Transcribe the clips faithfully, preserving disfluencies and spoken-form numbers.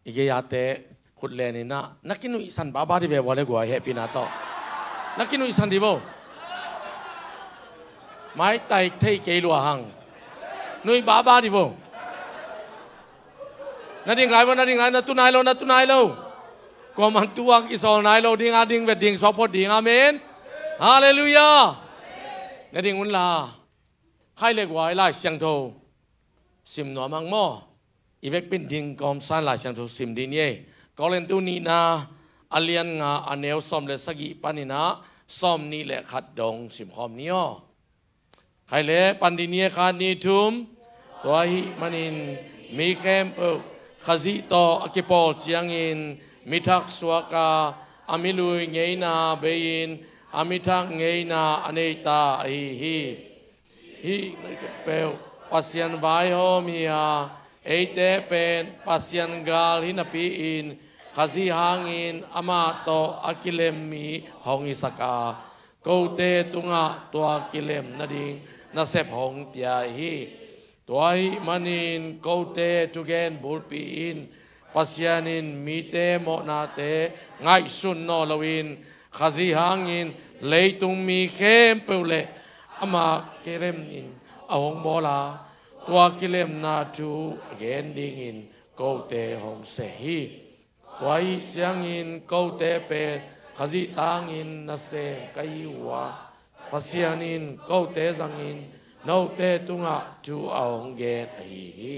I gei-ate khut len in ah, na kinuihsan baba di ve vua le gua, hehpihna tawh. Na kinuihsan di vo. Maitai thei kei lua hang. Nuih baba di vo. Na ding lai vo, na ding lai, na tu nai lo, na tu nai lo. Kuaman tu-a kisawl nai lo ding, a ding vet ding, suak phot ding. Amen. Halleluiah. Na ding un la. Khaih le guai Lai Siangtho sim nuam hang maw. I vekpi-in ding kawmsa-in Lai Siangtho sim dih ni ei. Korintu nihna a lian nga, a neu sawm le sagih panin ah sawmnih le khat dong sim khawm ni aw. Khaih le, pan dih ni ei, khat, nih, thum. Tua ahih manin mi khempeuh Khazih tawh a kipawl ciangin mi thak suak a, a milui ngeina bei-in a mi thak ngeina a nei ta ahi hi. Hih khempeuh Pasian vaihawm hi a, eite pen Pasian gal hi napi-in Khazih hangin amah tawh a kilem mi hong hisak a, kote tungah tua kilem nading nasep hong pia hi. Tua ahih manin kote thugen bulpi in, Pasian in mite mawhnate ngaihsun nawn loin, Khazih hangin leitung mi khempeuh le ama kilemin a hong bawl a, tua kilemna thu a gen dingin kote hong seh hi. Tua ahih ciangin kote pen Khazih tangin nasem ka hi uh a, Pasian in kote zangin note tungah thu a hong gen ahi hi.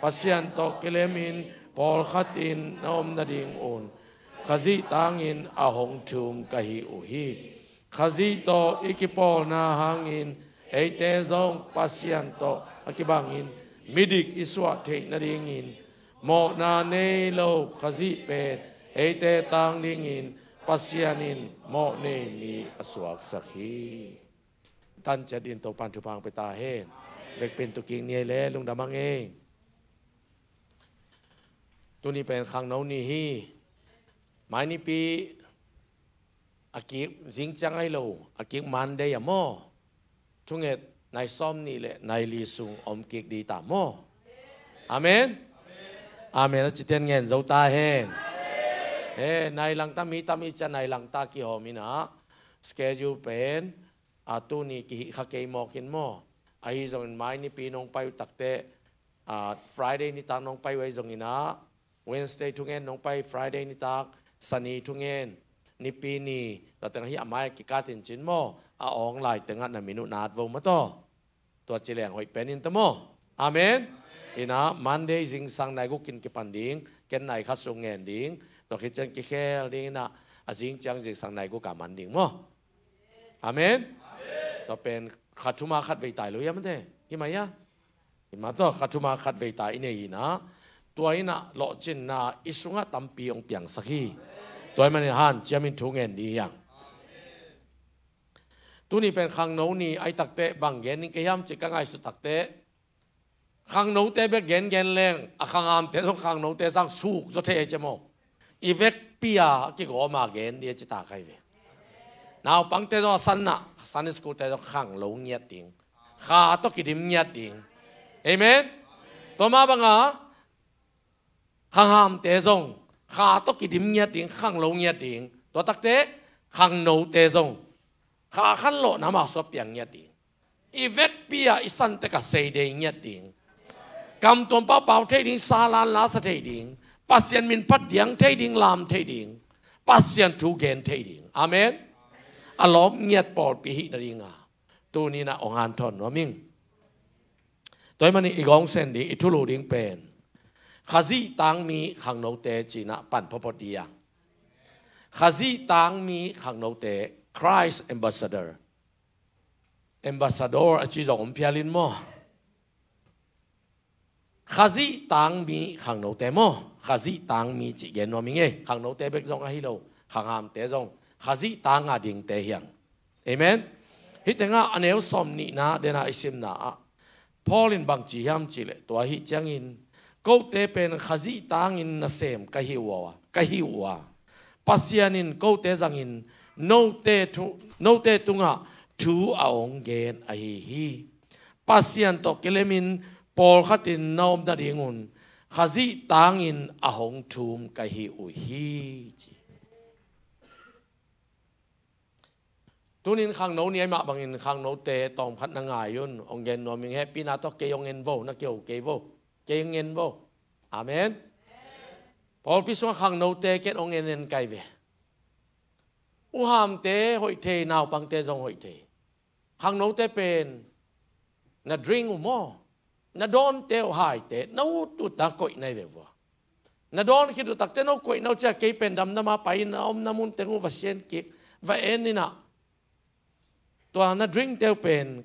Pasian tawh kilemin pawlkhat in na om nadingun Khazih tangin a hong thum ka hi uh hi. Khazih tawh i kipawlna hangin eite zong Pasian tawh a kibangin midik i suah theih nadingin, mawhna nei lo Khazih pen eite tang dingin Pasian in mawhnei mi a suaksak hi. Tan ciat dingin Topa'n thupha hong pia ta hen. Vekpi-in tu kik ni ei le, lungdam hang ei. Tuni pen khangno ni hi. Mai nipi a kik, zing ciang ahi lo, a kik Monday a maw. Thunget nai sawmnih le nai li sung om kik ding ta maw. Amen. Amen a cite'n ngen zo ta hen. He, nai langta mi tam i cia, nai langta kihawm in ah, schedule pen a, tuni kihih kha kei mawk in maw. Ahi zongin mai nipi nong pai uh takteh, a, Friday nitak nong pai uh ahi zongin ah, Wednesday thungen nong pai, Friday nitak, Sani thungen, nipi ni, tua teng hi a mai a kikat in cin maw, a awng lai tengah na min uh na at vo maw taw. Tua ci leng hoih pen in ta maw. Amen. In ah Monday zingsang nai guk in kipan ding, ken nai khat sung ngen ding, tua khit ciang kikhel ding in ah, a zing ciang zingsang nai guk a man ding maw. Amen. Tua pen kha thum a khat vei tai lo hiam te. Hi mai a. Hi mah tawh kha thum a khat vei tai i nei in ah, tua in ah lawhcinna i sungah tampi hong piangsak hi. Tua ahih manin hanciam in thu ngen dih hi hang. Tuni pen khangno ni ahi takteh bang gen ding ka hiam cih ka ngaihsut takteh, khangnote bek gengen leng a khanghamte zong khangnote sang suk zaw thei a ci maw. I vekpi a kigawm a gen dih a ci ta ka hi ve. Naupangte zong a san ah, Sunday school-te zong khanglo ngiat ding, kha tawh kidim ngiat ding. Amen. Tua mah banga khanghamte zong kha tawh kidim ngiat ding, khanglo ngiat ding. Tua takteh khangnote zong kha khan lawhna mah suah piang ngiat ding. I vekpi a i san tek a sei dei ngiat ding. Kam tuam pau pau thei ding, sa lan la sa thei ding. Pasian min phat diang thei ding, lam thei ding. Pasian thu gen thei ding. Amen. A lawm ngiat pawlpi hih nading a, tuni in ah hong hanthawn nuam ing. Tua ahih manin i gawng sen ding, i thulu ding pen Khazih tangmi khangnote ci-in ah pan photphot dih hang. Khazih tangmi khangnote, Christ ambassador. Ambassador a ci zong om phial in maw. Khazih tangmi khangnote maw. Khazih tangmi cih gen nuam ing ei. Khangnote bek zong ahi lo, khanghamte zong Khazih tang a dingte hi hang. Amen. Hih tengah a neu sawmnihna dena i simna ah Paul in bang ci hiam cih leh, tua ahih ciangin kote pen Khazih tangin nasem ka hi uh a, ka hi uh a, Pasian in kote zangin note thu, note tungah thu a hong gen ahi hi. Pasian tawh kilemin pawlkhat in na om nadingun Khazih tangin a hong thum ka hi uh hi, ci. Tunin khangno ni ahih mah bangin khangnote tawmkhat na ngai un, hong gen nuam ing. Hehpihna tawh kei hong en vo, na keu kei vo, kei hong en vo. Amen. Pawlpi sungah khangnote ken hong en en kai ve. Uhamte hoih thei, naupangte zong hoih thei. Khangnote pen na drink uh maw, na dawnte uh haite na ut ut a koih nai ve vua. Na dawn khit uh takte no koih na uh cia, kei pen damdam a pai in a omna mun teng uh va sian kik, va en in ah. Tua na drinkte uh pen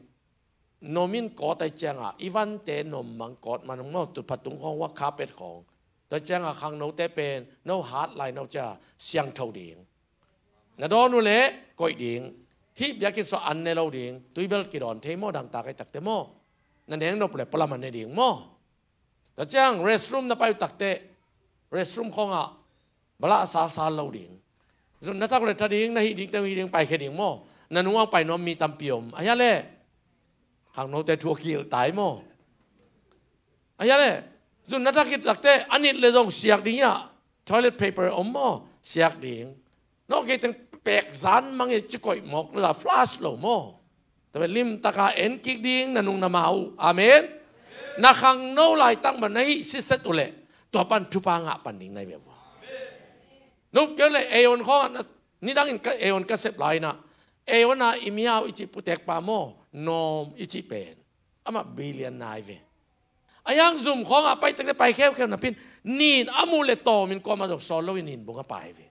nom in kawt ai cianga, i vante nom mang kawt mang maw, tutpha tung khawng, ua carpet khawng. Tua cianga khangnote pen no hat lai na uh cia siangtho ding. Na dawn uh leh koih ding. Hih biakinn sungah an ne lo ding. Tuibel kidawn thei maw, dangtak ai takte maw. Na neng nop leh pualam an ne ding maw. Tua ciang restroom na pai uh takte, restroom khawngah balah sasal lo ding. Zun na thak leh tha ding, na hih ding teng hih ding, paikhia ding maw. Na nungah pai nuam mi tampi om. A hia leh khangnote thu a kihilh tai maw. A hia leh zun na thak khit takte a nit leh zong siak ding hiah. Toilet paper om maw, siak ding. Nawh kei teng pek zan mang hi ci koih mawk la, flush lo maw. Tua pen limtaka en kik ding na nung na ma uh. Amen. Na khangno laitak mah na hih siset uh leh tua pan thupha ngah pan ding nai ve vua. Nup keu leh Aeon khawngah na, nidangin ka Aeon ka sep lai inah, Aeon a i miau i cih putekpa maw, Norm i cih pen amah billion nai ve. A hiang zum khawngah pai takte pai kheukheu napi in, nin a muh leh tawmin kuamah zong sawl lo in nin bung a pai ve.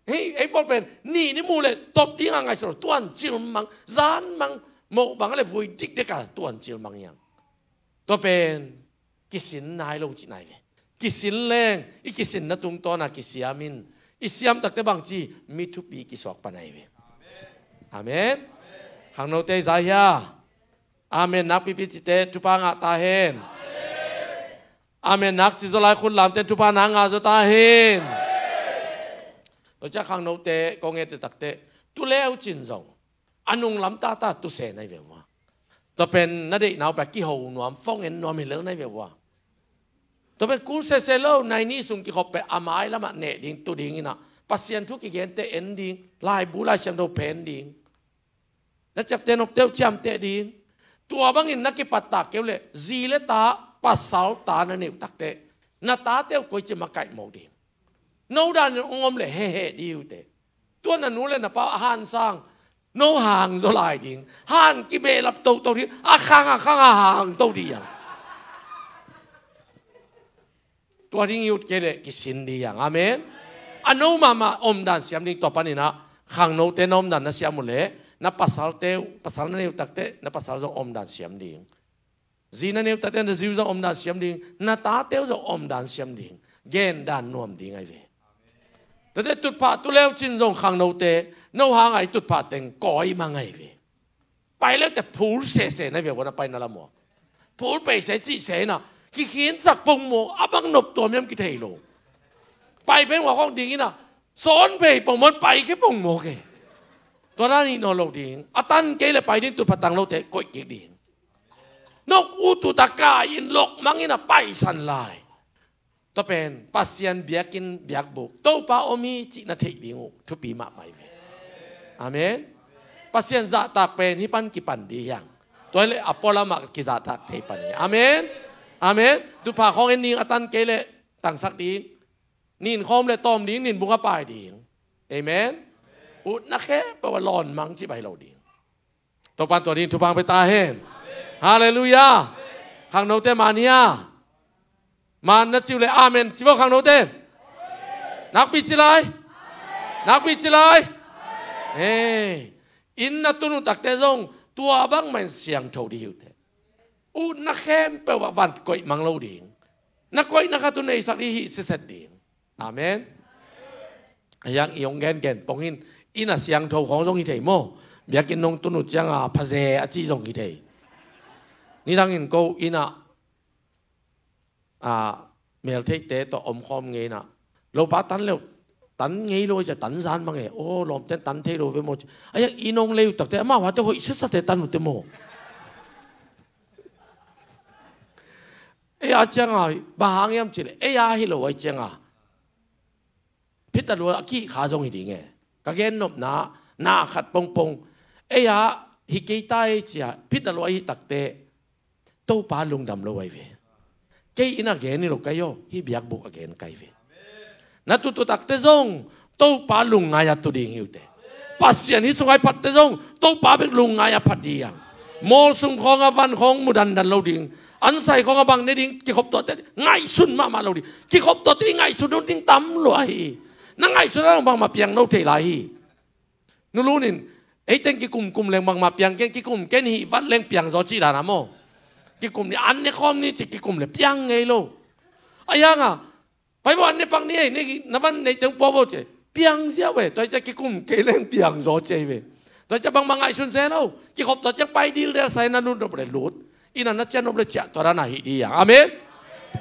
Hei, ei pawl pen nin i muh leh top dingah ngaihsun lo, tuancil mang, zan mang, moh bang a leh vui dikdek a tuancil mang hiang. Tua pen kisin nai lo cih nai ve. Kisin leng i kisinna tungtawna kisiam in, i siam takte bangci, mi thupi kisuak pan ai ve. Amen. Khangnote i za hia? Amen nakpipi cite thupha ngah ta hen. Amen nak ci zaw lai khut lamte thupha na ngah zaw ta hen. Tua ciah khangnote kong ete takte, tu leu cin zong a nunglam tata tu se nai ve vua. Tua pen na deihna uh pia kiho nuam, phone en nuam hi lel nai ve vua. Tua pen kul sese lo, nai ni sung kikhop peh a mai lamah neh ding, tu ding inah Pasian thu kigente en ding, laibu laisiangtho phen ding. Na ciapteh nopte uh ciamteh ding. Tua bangin na kipat tak keu leh zi le ta, pasal ta na neih uh takte, na tate uh koici makaih mawk ding. No danin hong om leh heheh dih uh teh. Tua na nu le na pa uh a hansang no hang zaw lai ding. Han kibehlap toto ding. A khang a khang a hang to dih hiang. Tua ding i ut kei leh kisin dih hiang. Amen. A no mahmah omdan siam ding. Tua paninah khangnote na omdan na siam uh leh na pasalte uh, pasal na neih uh takte na pasal zong omdan siam ding. Zi na neih uh takte na zi uh zong omdan siam ding. Na tate uh zong omdan siam ding. Gendan nuam ding ai ve. Tate tutphah tu leu cin zong khangnote no hang ai tutphah teng kawi mang ai ve. Pai leu te phul sese na ve vua, na pai na lam uh. Phul pei se cih se inah kikhinsak pongmawk, a bang nop tuam hiam kithei lo. Pai peng vua khawng ding inah sawn phei pongmawk, pai khe pongmawk e. Tua dan ih nawn lo ding. A tan kei leh pai ding, tutphah tang lote koih kik ding. Nok utut a kai in lok mang inah paisan lai. Tua pen Pasian biakinn biakbuk, Topa om hi cih na theih ding uh thupi mahmah hi ve. Amen. Pasian zahtak pen hih pan kipan dih hiang. Tua hi leh a pualamah kizahtak thei pan hi. Amen. Amen. Tutphah khawng en ding, a tan kei leh tangsak ding. Nin khawm leh tawm ding, nin bung a pai ding. Amen. Utna khempeuh a lawn mang cih bai lo ding. Topan tua ding thupha pia ta hen. Halleluiah. Khangnote man hia? Man na ci uh leh amen ci vo khangnote. Nakpi ci lai. Nakpi ci lai. Hei. Inn na tun uh takte zong tua bangmah in siangtho dih uh teh. Utna khempeuh ah van koih mang lo ding. Na koihna khat uh neisak dih hi siset ding. Amen. A hiang i hong gengen pong in, inn a siangtho khawng zong hi thei maw. Biakinn nong tun uh cianga phaze a ci zong hi thei. Nidangin ko inn ah, a, meltheihte tawh omkhawm ngei inah, lopa tan leuh, tan ngei lo cia, tan zan mang e, aw lawmten tan thei lo ve maw ci. A hiang i nong lei uh takte amau hate hoih sasate tan uh te maw. Ei a cianga bang hang hiam cih leh ei a hi lo ahih cianga phit a lua a kihkha zong hi ding e. Ka gennopna na khat pongpong ei a hi kei ta ei ci-a phit a lua ahi takte Topa lungdam lo ahi ve. Kei inn a gen hi lo ka hi aw, hih biakbuk a gen ka hi ve. Na tutu takte zong Topa lungngai a tu ding hi uh teh. Pasian hih sungah i phatte zong Topa bek lungngai a phat ding hi hang. Mawl sung khawngah van khawng mu dandan lo ding, ansai khawngah bang ne ding kikhop tuahte ngaihsun mahmah lo ding. Kikhop tuahte i ngaihsun lo ding tam lua hi. Na ngaihsun a lo bangmah piang lo thei lai hi. Nulun in, ei teng kikum kum leng bangmah piang keng, kikum ken hih vat leng piang zaw cih dan a maw. Kikum ni an ne khawm ni ci kikum le piang ngei lo. A hianga pai vo an ne pak ni ei, na van nei teng pua vo ci piang ziau e. Tua hi cia kikum kei leng piang zaw ci ei ve. Tua hi cia bangmah ngaihsun se lo. Kikhop tua ciang pai dildel sa hi, na lut nop le lut. Inn a na ciah nop le ciah tua dan a hih ding hi hang. Amen.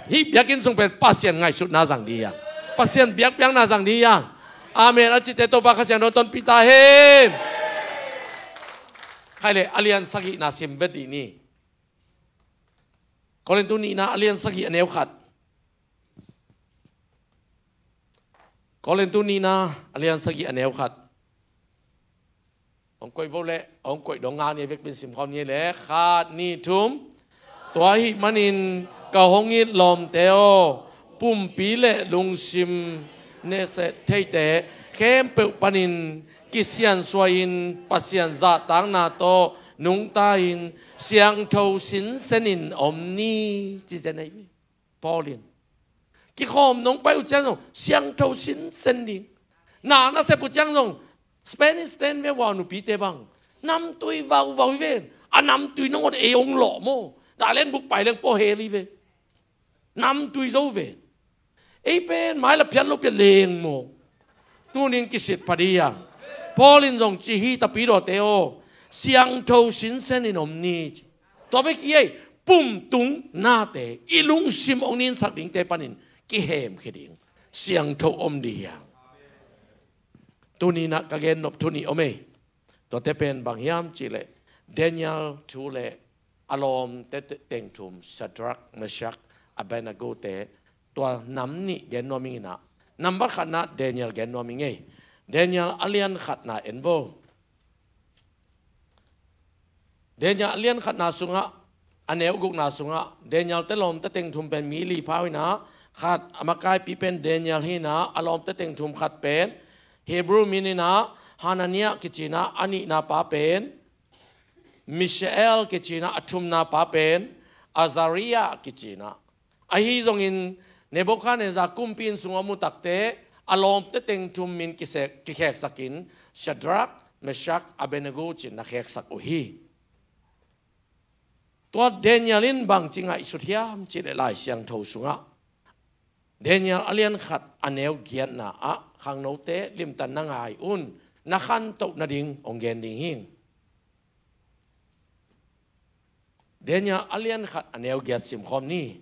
Hih biakinn sung pen Pasian ngaihsutna zang ding hi hang. Pasian biakpiakna zang ding hi hang. Amen. A cite Topa Kha Siangtho tonpih ta hen. Khai le a lian sagihna sim vet dih ni. Korintu nihna a lian sagih a neu khat. Korintu nihna a lian sagih a neu khat. Hong koih vo le, hong koih dong ngal ni, vekpin simkhawm ni le, khat, nih, thum. Tua ahih manin ka hong it lawmte aw, pumpi le lungsim nehseh theite khempeuh panin kisiansuahin Pasian zahtakna tawh nungta-in siangtho sinsenin om ni, ci zen ahi ve. Paul in kikhawm nong pai uh ciang zong siangtho sinsen ding. Na na sep uh ciang zong Spanish ten ve vau nupite bang namtui vauvau hi ven. A namtui nangawn ei hong lawh maw. Dah len buk pai leng pawh hel hi ve. Namtui zo ve. Ei pen mai la phiat lo pia leng maw. Tunin kisit pha ding hi hang. Paul in zong ci hi, tapidawte aw, siangtho sinsenin om ni ci. Tua bek hi ei, pumtung nate, i lungsim hong ninsak dingte panin kihemkhia ding siangtho om ding hi hang. Tuninah ka gennop thu nih om ei. Tuate pen bang hiam cihleh Daniel thu le a lawmte teng thum, Shadrach, Meshach, Abednego te, tua nam nih gen nuam ing inah, nambat khatna Daniel gen nuam ing ei. Daniel a lian khatna en vo. Daniel a lian khatna sungah, a neu gukna sungah Daniel te lawmte teng thum pen mi li pha uh inah, khat a makaipi pen Daniel hi inah, a lawmte teng thum khat pen Hebrew min inah Hananiah kici inah, a nihna pa pen Mishael kici inah, a thumna pa pen Azariah kici inah. Ahi zongin Nebuchadnezzar kumpi inn sungah mu takte a lawmte teng thum min kisek, kikheksakin Shadrach, Meshach, Abednego ci-in na kheksak uh hi. Tua Daniel in bangci ngaihsut hiam cihleh Lai Siangtho sungah Daniel a lian khat a neu giatna ah khangnote limtan na ngai un, na khantoh nading hong gen ding hi. Daniel a lian khat a neu giat simkhawm ni.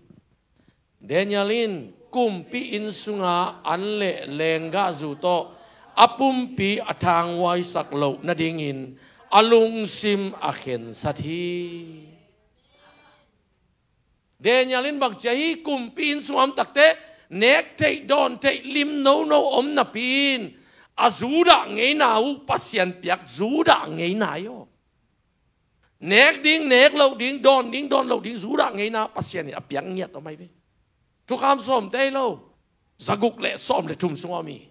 Daniel in kumpi inn sunga an le lenggahzu tawh a pumpi a thanghuaisak loh nadingin a lungsim a khensat hi. Daniel in bangci a hi, kumpi inn sungah om takte nek theih dawn theih lim nono om napi in a Judah ngeina uh, Pasian piak Judah ngeina hi aw. Nek ding nek loh ding, dawn ding dawn loh ding, Judah ngeina Pasian in a piak ngiat om ahi ve. Thukham sawm tei lo, zaguk le sawm le thum sungah om hi.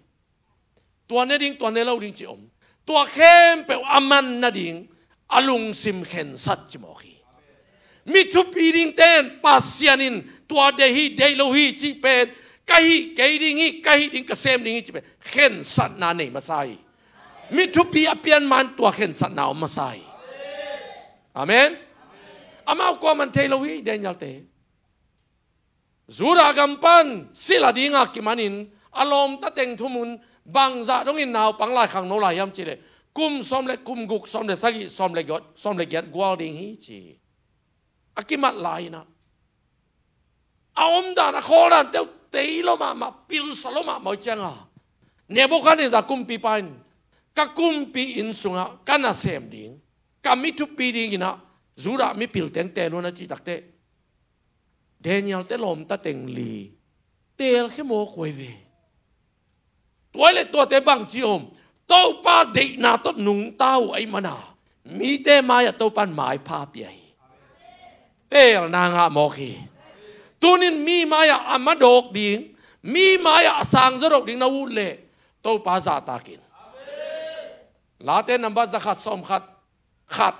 Tua ne ding, tua ne lo ding ci om. Tua khempeuh a man nading a lungsim khensat ci mawk hi. Mi thupi dingte in Pasian in tua deih hi, deih lo hi cih pen, ka hih kei ding hi, ka hih ding, ka sem ding hi cih pen khensatna nei masa hi. Mi thupi a pian man tua khensatna om masa hi. Amen. Amau kuaman thei lo hi, Daniel te. Judah gam pan sila dinga kimanin a lawmta teng thumun bangzah dongin naupang lai khangno lai hiam cihleh kum sawm le kum guk, sawm le sagih, sawm le giat, sawm le giat gual ding hi ci. A kimat lai inah a omdan, a khawldan teu tei lo mahmah, pilsa lo mahmah uh cianga Nebuchadnezzar kumpipa in ka kumpi inn sungah ka nasem ding, ka mi thupi dinginah Judah mipil teng teel un a cih takte Daniel te lawmta teng li teelkhia mawk uh ahi ve. Tua ahih leh tuate bangci om, Topa deihna tawh nungta uh ahih mana mite mai-ah Topa in maipha pia hi. Teelna ngah mawk hi. Tunin mi mai-ah a madawk ding, mi mai-ah a sangzaw dawk ding na ut leh Topa zahtak in. Late nambat zakhat sawmkhat, khat,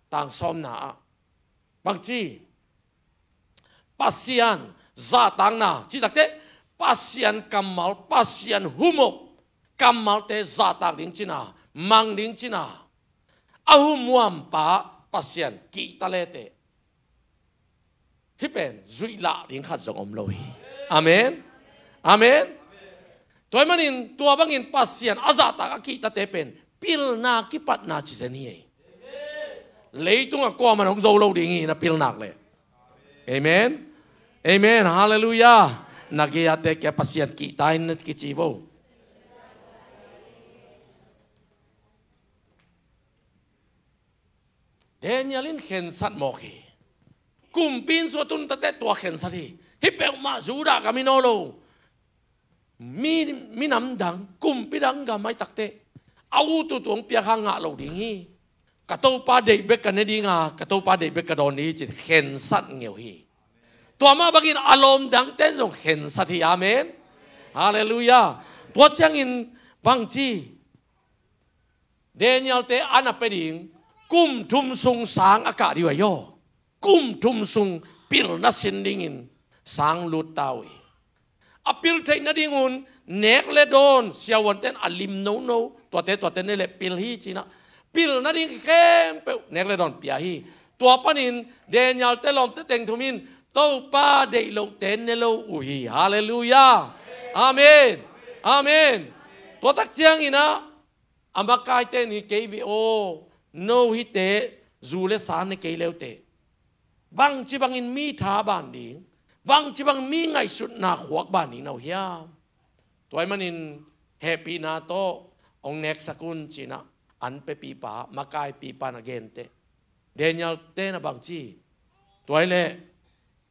tang sawmna ah bangci, Pasian zahtakna cih takteh Pasian kammal, Pasian humop kammalte zahtak ding cihna, mang ding cihna, a humhuampa Pasian kihta leteh hih pen zuih lah ding khat zong om lo hi. Amen. Amen. Tua ahih manin tua bangin Pasian a zahtak a kihtate pen pilna kipatna cizen hi. Leitungah kuaman hong zo lo ding hi, na pilna leh. Amen. Amen. Halleluiah. Na gei-ate kia Pasian kihta in na kici vo. Daniel in khensat mawk hi. Kumpi inn sungah tun takte tua khensat hi. Hih peuhmah Judah gam in aw lo. Mi, minam dang, kumpi dang gam ahih takte a ut uh tuang piak hang ngah lo ding hi. Ka Topa deih bek ka ne ding a, ka Topa deih bek ka dawn ding hi ci-in khensat ngeu hi. Tua mah bangin a lawm dangte in zong khensat hi. Amen. Halleluiah. Tua ciangin bangci, Daniel te an a pia ding, kum thum sung sang a kah ding uh ahi aw. Kum thum sung pilna sin dingin sang lut ta uh hi. A pil theih nadingun nek le dawn, siavuante in a lim nono, tuate tuate ne leh pil hi ci-in ah, pilna ding khempeuh nek le dawn pia hi. Tua panin Daniel te lawmte teng thum in Topa deih lohte ne lo uh hi. Halleluiah. Amen. Amen. Tua tak ciangin ah a makaite in, hi kei ve aw, no hihte zu le sa ne kei le uh teh, bangci bangin mi tha ban ding, bangci bangin mi ngaihsutna khuak ban ding na uh hiam? Tua ahih manin hehpihna tawh hong neksak un ci-in ah an piapipa, makaipipa in a gen teh, Daniel te in ah bangci, tua ahih leh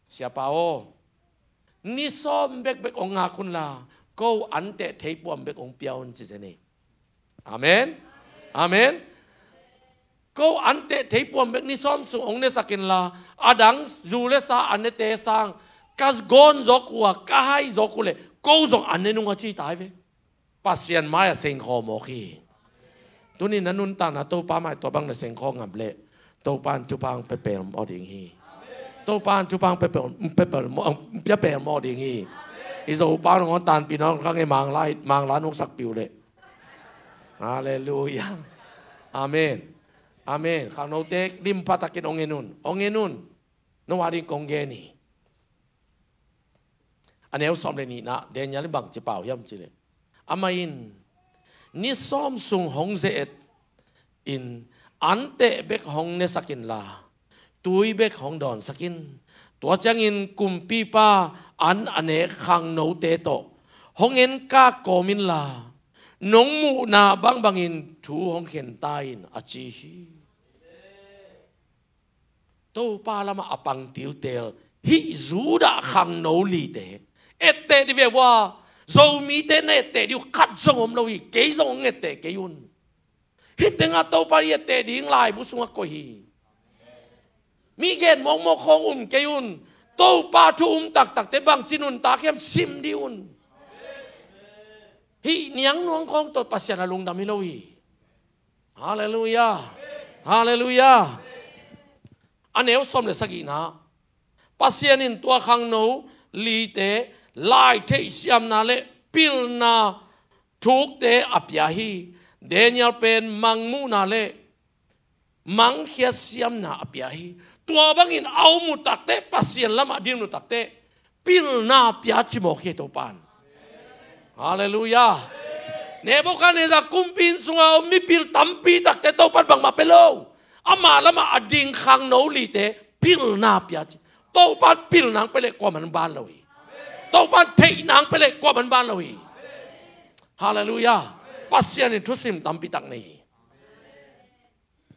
siapa aw, ni sawm bekbek hong ngak un la, ko anteh theipuam bek hong pia un ci zen hi. Amen. Amen. Ko anteh theipuam bek ni sawm sung hong nesak in la, a dang zu le sa a nete sang ka gawn zawk uh a, ka hai zawk uh leh ko zong an ne nung a ci ta hi ve. Pasian mai-ah sengkhawm mawk hi. Tunin na nuntakna Topa mai tua bang na sengkhawm ngam leh Topa in thupha hong pia pelmawh ding hi. Topa in thupha hong pia pel-, pia pelmawh, pia pelmawh ding hi. I Zopau nangawn tanpihna hong kang e, Mangla, Mangla nong sakpih uh leh. Halleluiah. Amen. Amen. Khangnote lim pha takin hong en un. Hong en un. No a ding kong gen hi. A neu sawm le nihna, Daniel in bangci pau hiam cih leh, amah in ni sawm sung hong ze-et in anteh bek hong nesak in la, tui bek hong dawnsak in. Tua ciangin kumpipa an a nek khangnote tawh hong enkak kawm in la, nong muhna bangbangin thu hong khen ta in a ci hi. Topa lamah a pang tiltel hih Judah khangno lite etteh dih ve ua, Zomite na etteh dih uh khat zong om lo hi. Kei zong hong etteh kei un. Hih tengah Topa i etteh ding laibu sungah koih hi. Mi gen mawkmawk khawng um kei un. Topa thu um taktakte bangci nuntak hiam sim dih un. Hih niangnuang khawng tawh Pasian a lungdam hi lo hi. Halleluiah. Halleluiah. A neu sawm le sagihna, Pasian in tua khangno lite lai theihsiamna le pilna thukte a pia hi. Daniel pen mangmuhna le mangkhiat siamna a pia hi. Tua bangin a um uh takte, Pasian lamah din uh takte, pilna pia cimawk hi Topa in. Halleluiah. Nebuchadnezzar kumpi inn sungah a om mipil tampi takte Topa in bangmah pia lo. Ama lamah a ding khangno lite pilna pia ci. Topa in pilna hong pia leh kuaman ban lo hi. Topa in theihna hong pia leh kuaman ban lo hi. Halleluiah. Pasian in thusim tampi tak nei hi.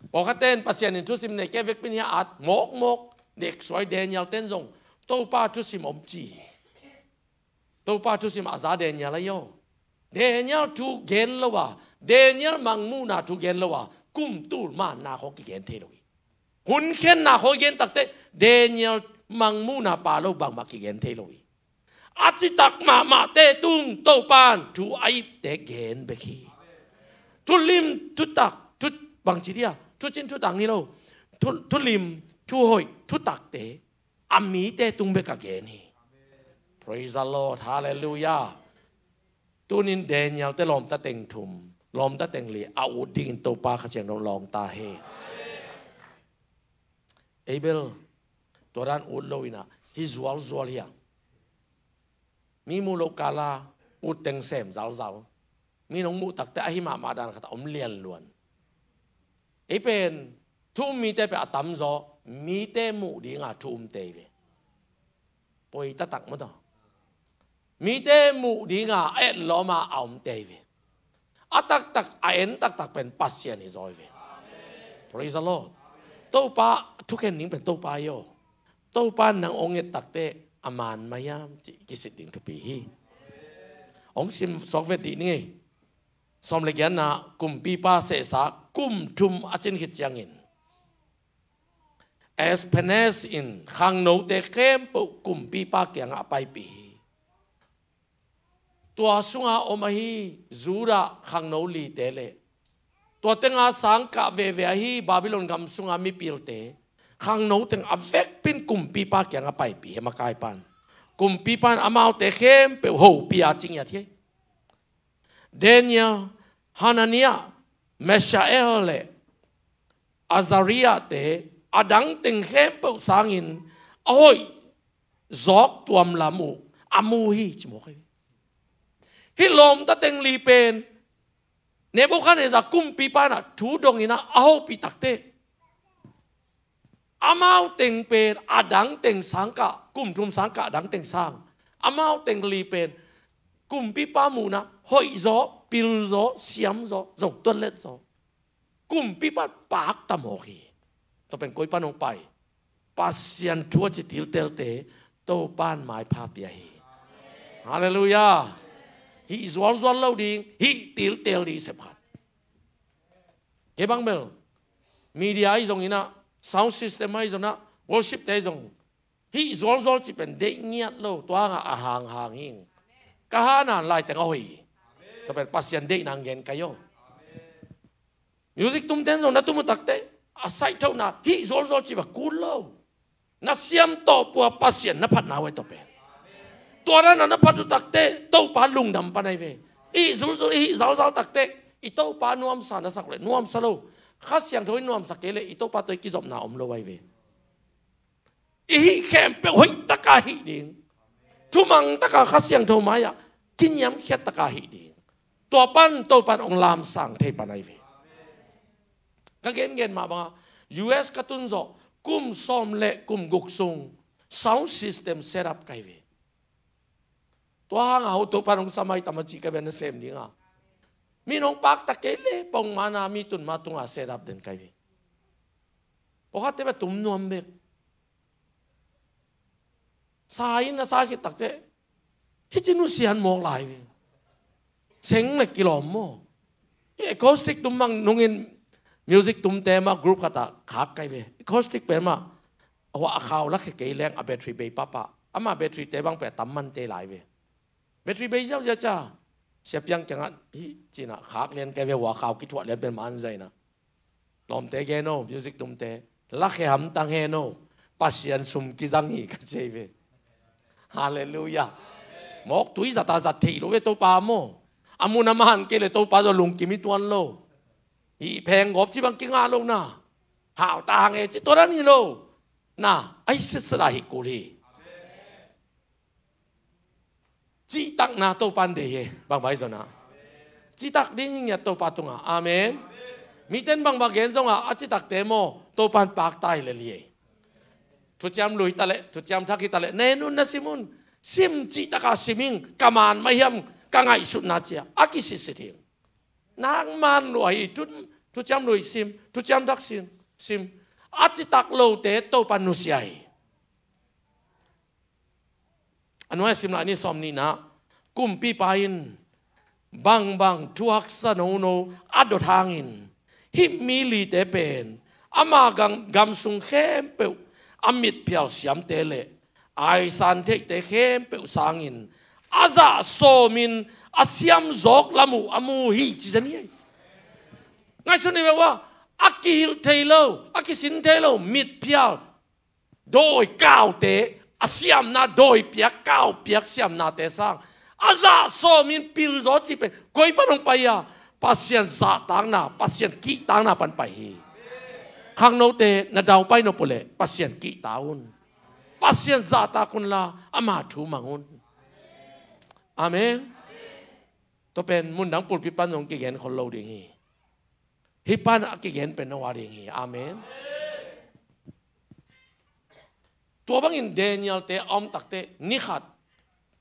Pawlkhatte in Pasian in thusim nei kei vekpi in hia at mawkmawk, neksuai Daniel ten zong Topa thusim om ci hi. Topa thusim a za Daniel ahi aw. Daniel thu gen lo a, Daniel mangmuhna thu gen lo a, kum tul manna khawng kigen thei lo hi. Hun khenna khawng i gen takteh Daniel mangmuhna pha lo bangmah kigen thei lo hi. A citak mahmahte tung Topan thu a ipte gen bek hi. Thulim, thutak, thu, bangci dia, thucin thutak ni lo. Thu, thulim, thuhoih, thutakte a mite tung bek a gen hi. Praise the Lord. Hallelujah. Tunin Daniel te lawmta teng thum, lawmta teng li a ut dingin Topa Kha Siangtho lawng ta hi. Abel, tua dan ut lo inah, hi zualzual hiang. Mi muh loh kala ut teng sem zalzal. Mi nong muh takte ahi mahmah dan khat a om lianluan. Ei pen thu um mite pen a tamzaw mite muh dinga thu umte hi ve. Poi taktak maw taw. Mite muh dinga a etlawma a omte hi ve. A taktak, a en taktak pen Pasian hi zaw hi ve. Praise the Lord. Topa thukhen ding pen Topa hi aw. Topa nang ong et takte a man mah hiam cih kisit ding thupi hi. Ong sim sawk vet dih ni ngei. Sawm le giatna, kumpipa sehsa kum thum a cin khit ciangin Ashpenaz in khangnote khempeuh kumpipa kiangah a paipih hi. Tua sunga om ahi Judah khangno lite le tua tenga sangkah veve ahi Babylon gam sunga mipilte, khangno teng a vekpin kumpipa kiangah paipih hi, makaipan. Kumpipan amaute khempeuh hopih a ci ngiat hi. Daniel, Hananiah, Mishael le Azariah te a dang teng khempeuh sangin a hoih zawk tuam lam uh a mu hi, ci mawk hi. Hih lawmta teng li pen Nebuchadnezzar kumpipa inah thu dong inah a hopih takte amau teng pen a dang teng sangkah, kum thum sangkah a dang teng sang. Amau teng li pen kumpipa muhna hoih zaw, pil zaw, siam zaw, zong tuat let zaw. Kumpipa pakta mawk hi. Tua pen koi pan hong pai? Pasian thu a ci tiltelte Topan maipha pia hi. Halleluiah. Hih zualzual lo ding, hih tiltel ding i sep khat. Kei bang bel media ahi zong inah, sound system ahi zong inah, worship te ahi zong, hih zualzual cih pen deih ngiat lo, tua hangah a hanghang hing. Ka hana lai teng a hoih hi. Tua pen Pasian deihna ngen ka hi aw. Music tumten zong na tum uh takte a saih thohna hih zualzual cih bang kul lo. Na siam tawh pua Pasian na phatna uh ahi tua pen. Tua dana na phat uh takte Topa lungdam pan ahi ve. I hih zulzul, i hih zalzal takte i Topa nuamsa na sak le nuamsa lo. Kha Siangtho in nuamsa kei le i Topa tawh i kizopna om lo ahi ve. I hih khempeuh hoih taka hih ding. Thumang taka Kha Siangtho mai-ah kiniamkhiat taka hih ding. Tua pan Topan hong lamsang thei pan ahi ve. Ka gengen mah banga U S ka tun zawh kum sawm le kum guk sung sound system set up ka hi ve. Tua hanga ho Topan hong sa mai tam a cih ka bia na sem dinga. Mi nong paktak kei le pongmana mi tun ma tunga set up den ka hi ve. Pawlkhatte bia tum nuam bek. Sa in a sa khit takte hih ci nusian mawk lai ve. Seng le kilawm maw? Hih acoustic tum bang nungin music tumte mah group khatah khak kai ve. Acoustic pen mah a khau lakhia kei leng a battery bei papa. Ama battery te bang pe a tam mante lai ve. Battery bei ziauziau cia. Siapiang kiangah hih cinah khak lian kai ve, hua khau kithuah lian pen manzainah. Lawmte gen o, music tumte, lakhia hamtang hen o, Pasian sum kizang hi ka ci hi ve. Halleluiah. Mawk tui zata zat theih lo ve Topa maw. A mun a man kei le Topa zaw lungkim i tuan lo. Hih pheng gawp ci bang kingah lo na. Hauta hang e ci tua dan hi lo. Na, ahi sitsit a hih kul hi. Cihtakna Topa in deih hi, bangbai zona. Cihtak ding hi ngiat Topa tunga. Amen. Miten bangbang gen zonga a cihtakte maw Topa in pakta hi le liei. Thuciam lui ta le, thuciam thak hi ta le, na en un na sim un. Sim cihtaka sim ing, ka man mah hiam, ka ngaihsutna cia a kisitsit hi. Nang man lua hi, thu, thuciam lui sim, thuciam thak sim, sim. A cihtak lote Topa nusia hi. A nuai a sim lai ni sawm nihna, kumpipa in bangbang thu haksa nono a dot hangin hih mi lite pen ama gam, gam sung khempeuh a mitphial siamte le aisan theihte khempeuh sangin a zah sawmin a siam zawk lam uh a mu hi ci zen hi. Ngaihsun ni ve ua, a kihilh thei lo, a kisin thei lo mitphial dawi kaute, a siamna dawi piak, kau piak siamnate sang a zah sawmin pil zaw cih pen koi pan hong pai a, Pasian zahtakna, Pasian kihtakna pan pai hi. Khangnote na daupai nop uh leh Pasian kihta un. Pasian zahtak unla ama thu mang un. Amen. Tua pen mundang pulpit pan zong kigen khol lo ding hi. Hih pan a kigen pen no a ding hi. Amen. Tua bangin Daniel-te a om takteh ni khat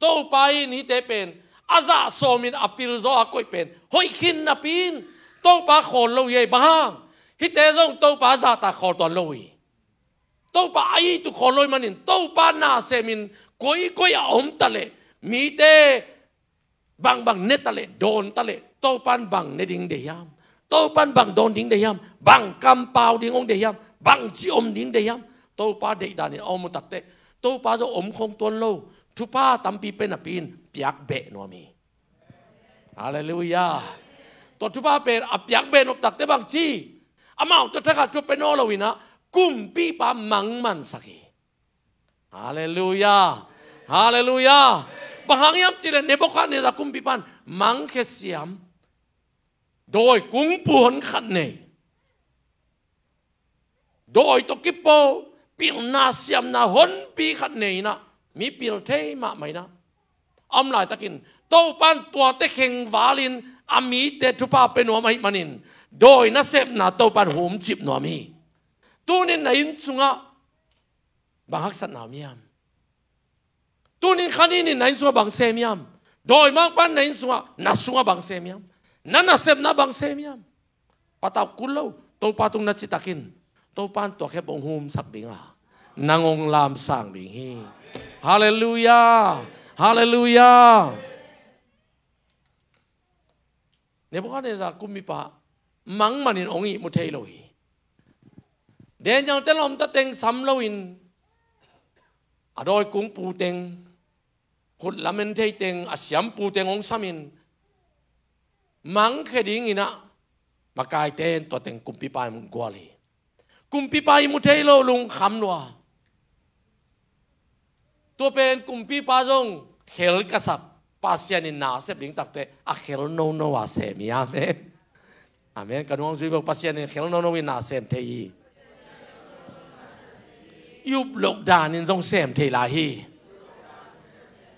Topa in hihte pen a zah sawmin a pil zaw a koih pen hoih khin napi in Topa khawl lo hi ei. Bang hang? Hihte zong Topa zahtak khawl tuan lo hi. Topa a it uh khawl lo hi manin Topa na semin koikoi a om ta leh mite bangbang ne ta leh dawn ta leh Topa in bang ne ding deih hiam? Topa in bang dawn ding deih hiam? Bang kampau ding hong deih hiam? Bang ci om ding deih hiam? Topa deihdan in a om uh takteh Topa zong om khong tuan lo, thupha tampi pia napi in piak beh nuam hi. Halleluiah. Tua thupha pen a piak beh nop takteh bang ci? Amau tua thakhat thupha pia nawn lo in ah kumpipa mangmansak hi. Halleluiah. Halleluiah. Bang hang hiam cih leh Nebuchadnezzar kumpipa in mangkhe siam dawi kungpu hon khat nei. Dawi tawh kipo pilna siamna honpi khat nei in ah mipil thei mahmah in ah a om laitakin Topa in tuate khengvalin a mite thupha pia nuam ahih manin dawi nasepna Topa in humcip nuam hi. Tunin na inn sungah bang haksatna om hiam? Tunin khanin in na inn sungah bang sem hiam? Dawimangpa in na inn sungah, na sungah bang sem hiam? Na nasepna bang sem hiam? Patauh kul lo, Topa tung na citakin Topa in tua khempeuh hong humsak ding a, nang hong lamsang ding hi. Halleluiah. Halleluiah. Nebuchadnezzar kumpipa mang manin hong ihmu thei lo hi. Daniel-te lawmta teng sam loin a dawi kungpu teng, khut lamen thei teng, a siampu teng hong samin mangkhe dingin ah makaite in tua teng kumpipa in gual hi. Kumpipa ihmu thei lo, lungkham lua. Tua pen kumpipa zong khel ka sak, Pasian in na sep ding takteh a khel nono a sem hi. Amen. Amen. Ka nuang zui bawk, Pasian in khel nono in na sem thei hi. I up loh danin zong sem thei lai hi.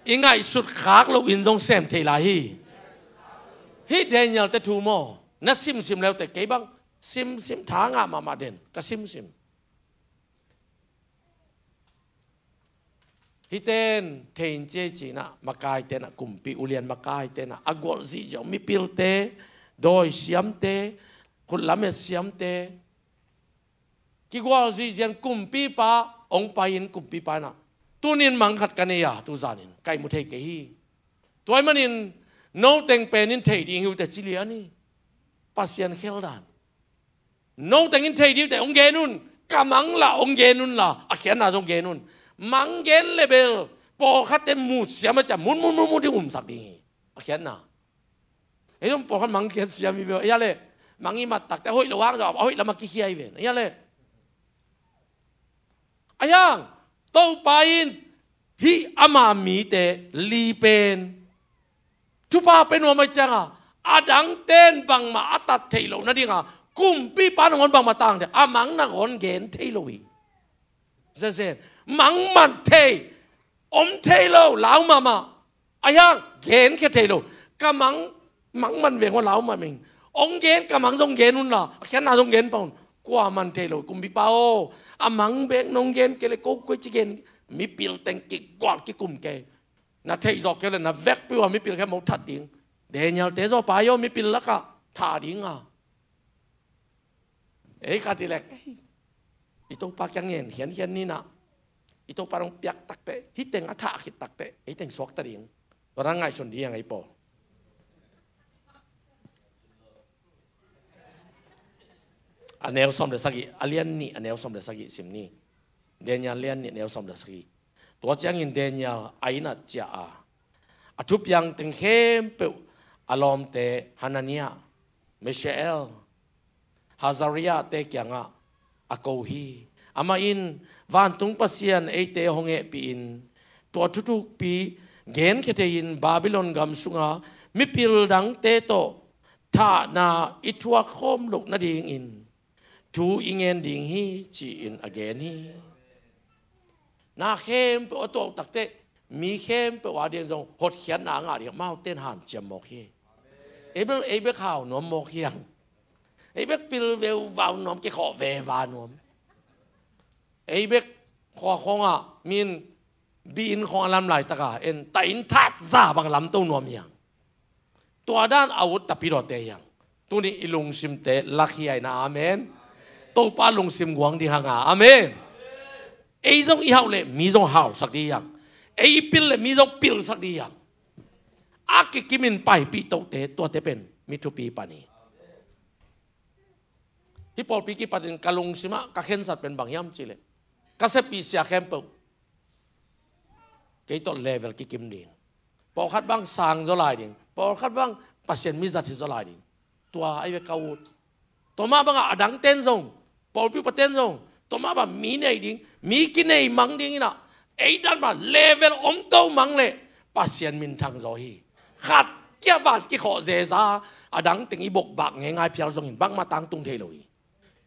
I ngaihsut khak lohin zong sem thei lai hi. Hih Daniel-te thu maw, na simsim leuteh kei bang simsim, tha ngah mahmah den, ka simsim. Hihte in thei in ci ei ci-in ah makaite in ah, kumpi ulian makaite in ah a gualh zihziah uh mipilte, dawi siamte, khut lamet siamte, kigualh zihziah in kumpipa hong pai-in kumpipa in ah, tunin mang khat ka nei a, tuzanin ka ihmu thei kei hi. Tua ahih manin no teng pen in thei ding hi uh teh ci lian hi. Pasian khel dan. No teng in thei ding uh teh hong gen un. Ka mang lah hong gen un la, a khiatna zong gen un. Mang gen le bel pawlkhatte mut siam a ciah mut mut mut mut ding umsak ding hi. A khiatna. Ei zong pawlkhat mang gen siam hi ve. Ei a le mang i mat takteh a hoih lo hang zong a hoih lamah kikhia hi ve. Ei a le. Ahi hang Topa in hih ama mite li pen thupha pia nuam ahih ciangin a dangte in bangmah a tat theih loh nadingin kumpipa nangawn bangmah tang thei, a mang nangawn gen thei lo hi. Zezen, mang man thei, om thei lo, lau mahmah. Ahi hang genkhia thei lo. Ka mang, mang man veng aw, lau mahmah ing. Hong gen, ka mang zong gen un la, a khiatna zong gen pah un. Kua man thei lo, kumpipa aw. A mang bek nong gen kei leh ko koici gen. Mipil teng kigual kikum kei. Na theih zawh kei leh na vekpi uh a mipil khempeuh that ding. Daniel-te zaw pai aw, mipil lakah that ding a. Ei khat i lek, ei, i Topa kiang ngen khiankhian ni in ah. I Topa hong piak takteh, hih teng a thah khit takteh ei teng suakta ding. Tua dan ngaihsun ding hi hang ei pawl. A neu sawm le sagih, a lian nih a neu sawm le sagih sim ni. Daniel lian nih a neu sawm le sagih. Tua ciangin Daniel a innah ciah a, a thupiang teng khempeuh a lawmte Hananiah, Mishael, Hazariah-te kiangah a ko hi. Amah in, "Vantung Pasian eite hong hehpih in, tua thuthukpi genkhia thei-in Babylon gam sunga mipil dangte tawh thahna i thuak khawm loh nadingin thu i ngen ding hi," ci-in a gen hi. Na khempeuh a tuah takteh mi khempeuh a ding zong hotkhiatna a ngah ding, amau ten hanciam mawk hi. Ei bek, ei bek hau nuam mawk hi hang. Ei bek pil veuvau nuam, kikhawh veva nuam. Ei bek khua khawngah min bi-inn khawng a lam laitaka en, ta inn thatza bang lamto nuam hi hang. Tua dan a ut tapi dawte hi hang. Tuni i lungsimte lakhiaina, amen. Topa lungsim guang ding hanga, amen. Ei zong i hauh leh mi zong hausak ding hi hang. Ei i pil leh mi zong pilsak ding hi hang. A kikimin paipih tohte, tuate pen mi thupi pan hi. Hih pawlpi kipatin ka lungsimah ka khensat pen bang hiam cihleh, ka seppih sia khempeuh kei tawh level kikim ding. Pawlkhat bang sang zaw lai ding, pawlkhat bang Pasian mizat hi zaw lai ding. Tua ahi ve ka ut. Tua mah bangah a dangten zong, pawlpi upaten zong, tua mah bang mi nei ding, mi kinei mang ding inah, ei dan mah level omto mang leh Pasian minthang zaw hi. Khat kia van kikhawh zeza, a dangteng i bokbak ngeingai phial zongin bangmah tangtung thei lo hi.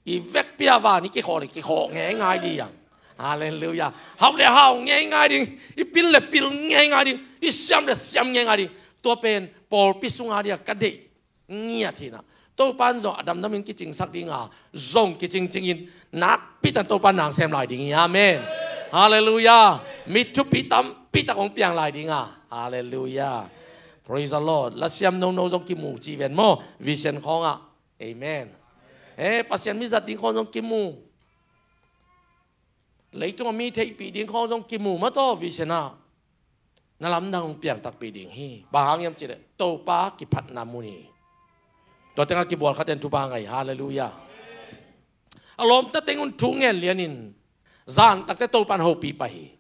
I vekpi a van i kikhawh le kikhawh ngeingai ding hi hang. Halleluiah. Hauh le hau ngeingai ding, i pil le pil ngeingai ding, i siam le siam ngeingai ding. Tua pen pawlpi sunga ding a ka deih ngiat hinah. Topan zong a damdamin kicingsak dinga, zong kicingcingin nakpitan Topan nang sem lai ding hi. Amen. Halleluiah. Mi thupi tampitak hong piang lai dinga. Halleluiah. Praise the Lord. Lasiam nono zong kimu ci ven maw, vision khawngah. Amen. Eh, Pasian mizat ding khawng zong kimu. Leitungah mi theihpih ding khawng zong kimu mataw vision ah. Na lamdang hong piang takpi ding hi. Bang hang hiam cihleh Topa kiphatna mun hi. Tua tengah kibual khaten thupha ngai. Halleluiah. A lawmta teng un thu ngen lianin zan takte Topan hopih pah hi.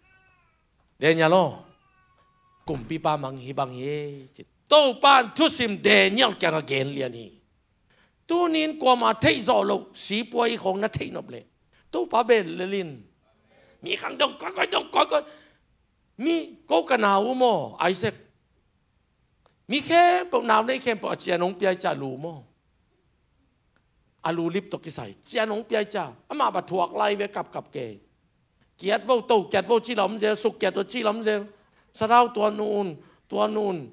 Daniel aw, kumpipa mang hi bang hi. Topan thusim Daniel kiangah gen lian hi. Tunin kuama theih zawh loh sipuai khawng na theih nop leh Topa bel lelin. Mi khang dong koikoi, dong koikoi. Mi ko ka nau uh maw, Isaac. Mi khempeuh, nau nei khempeuh a cian hong piai cia lu maw. A lu lip tawh kisai cian hong piai cia. Amah ba thuak lai ve kapkap kei. Kiat vo to, kiat vo ci lam zel, suk kiat vo ci lam zel. Sadau tua nun, tua nun.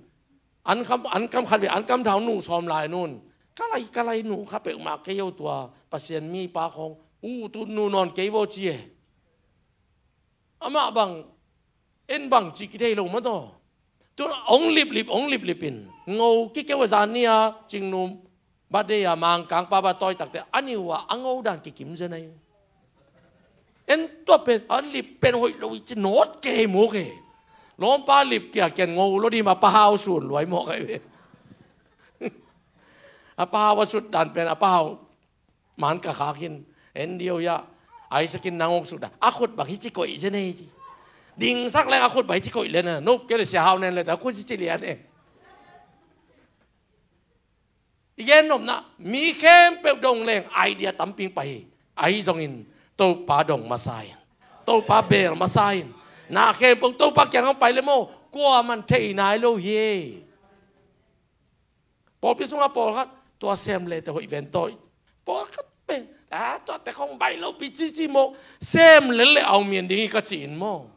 An kam, an kam khat ve, an kam thau nu sawm lai nun. Ka lai, ka lai nu kha peuhmah kei o tua. Pasian mipa khawng. U tu nu nawn kei vo ci e. Amah bang, en bang ci kithei lo mataw. Tu hong liplip, hong liplip in. Ngo kikeu a zan ni a, Cingnu birthday a Mangkangpa ba tawi takte, a niu a, a ngo dan kikim zen ahi. En tua pen, a lip pen hoih lo i ci nawt kei mawk e. Lawmpa lip kia kian ngo lo di ma pa hau sun luai mawk ahi ve. A pa hau a sut dan pen, a pa hau man ka khak hin, en dio ya, Isaac in nang hong sut a, a khut bang hi ci koih zen e ci. Dingsak leng a khut bang hi ci koih len a, nop kei le sia hau nen le ta khut hi ci lian e. I gen nopna, mi khempeuh dong leng idea tamping pai hi. Ahi zongin, Topa dong masa in. Topa bel masa in. Na khempeuh Topa kiang hong pai le maw, kuaman thei nai lo hi. Pawlpi sungah pawlkhat, tua sem le te hoih ven tawi. Pawlkhat pen, a, tua te khong baih lo pi cici maw, sem le le au mian ding hi ka ci in maw.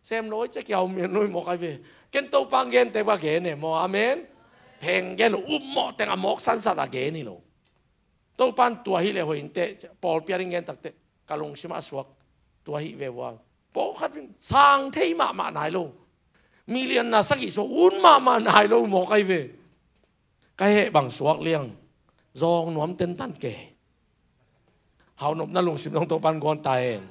Sem lo i cia ki au mian lo i maw kai ve. Ken Topa gen te ba gen e maw, amen. Pheng gen lo, up mawh teng a mawk sansat a gen hi lo. Topan tua hi le hoih in teh, pawlpi a ding gen tak teh, ka lungsim a suak, tua hi ve ua. Pawlkhat in sang thei mahmah nai lo. Million na sagih suak, un mahmah nai lo maw kai ve. Ka heh bang suak liang, zawng nuam tentan ke. Hau nopna lungsim dong Topan guan ta hen.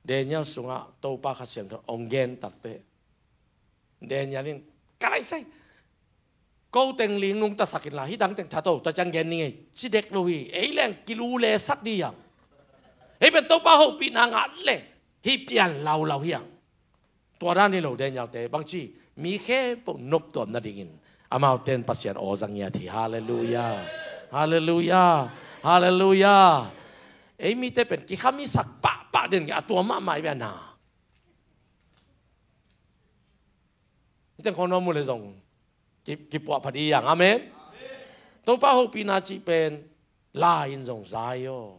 Daniel sungah Topa Kha Siangtho hong gen takteh, Daniel in, "Ka lai sai, ko teng ling nungta sak inla, hih dang teng thato ta ciang gen ning ei," ci dek lo hi. Ei leng kilule sak ding hi hang. Hih pen Topa hopihna ngah leng hih pian laulau hi hang. Tua dan hi lo, Daniel-te bangci, mi khempeuh noptuam nadingin amaute in Pasian aw za ngiat hi. Halleluiah. Halleluiah. Halleluiah. Ei mite pen kikhamisak pahpah den ngiat, a tua mahmah hi ve a na. Hih teng khawng nuam uh leh zong ki, kipuah pha ding hi hang. Amen. Topa hopihna cih pen la in zong za hi aw.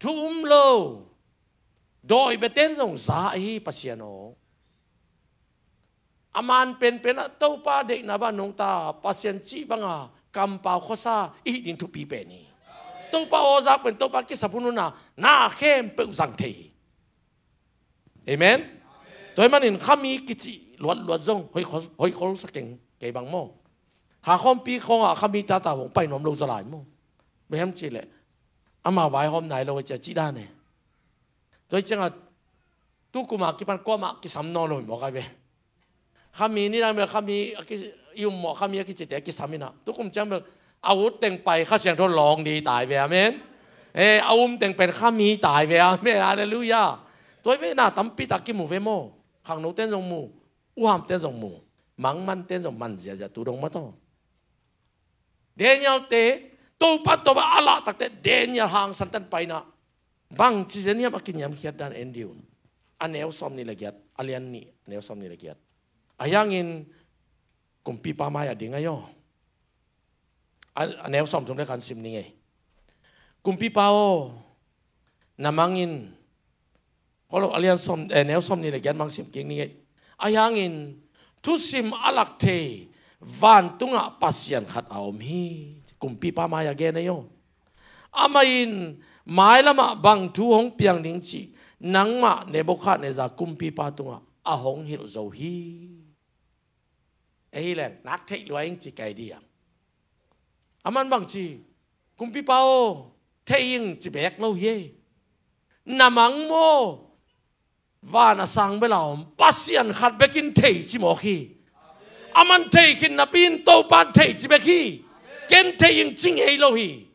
Thu um lo dawi biate in zong za ahi, Pasian aw. A man penpen ah Topa deihna bang nungta, Pasian cih banga kampau khuasa i hih ding thupi pen hi. Topa aw zak pen Topa kisap hun hun a na khempeuh zang thei hi. Amen. Tua ahih manin khami kici luatluat zong hoih khol, hoih khol sa keng, kei bang maw. Kha khawmpi khawngah khami tata hong pai nuam lo zaw lai maw. Bang hiam cih leh ama vaihawm nai lo a cia cih dan e. Tua hi ciangah tu kum a kipan kuamah kisam nawn lo hi mawk ai ve. Khami ni dang bel khami a ki, i um mawh khami a kicite a kisam inah, tu kum ciang bel a ut teng pai Kha Siangtho lawng ding hi ta ai ve. Amen. Eh, a um teng pen khami ta ai ve. Amen. Halleluiah. Tua hi ve, na tampi tak kimu ve maw. Khangnote in zong mu, uhamte in zong mu, mangmante in zong man ziahziah tu dong maw taw. Daniel-te, Topa, Topa a lah takteh Daniel hangsan tan pai inah, bangci zen hiam a kiniamkhiat dan en dih un. A neu sawmnih le giat, a lian nih, a neu sawmnih le giat. Ahi hangin kumpipa mai-ah ding ahi aw. A, a neu sawmthum le khat sim ning ei. Kumpipa aw, na mang in, Kolo a lian sawm, eh, neu sawmnih le giat mang sim kik ning ei. Ahi hangin thusim a lak thei vantungah Pasian khat a om hi. Kumpipa mai-ah gen ahi aw. Amah in mailamah bang thu hong piang ding cih nangmah Nebukhadnezzar kumpipa tungah a hong hilh zo hi. Ei leng nak theih lua ing ci kei dih hang. Aman bangci, kumpipa aw, theih ing ci beek lo hi ei. Na mang maw, van a sang bel a om Pasian khat bekin thei ci mawk hi. Aman thei khin napi in Topan thei ci bek hi. Ken theih ing ci ngei lo hi.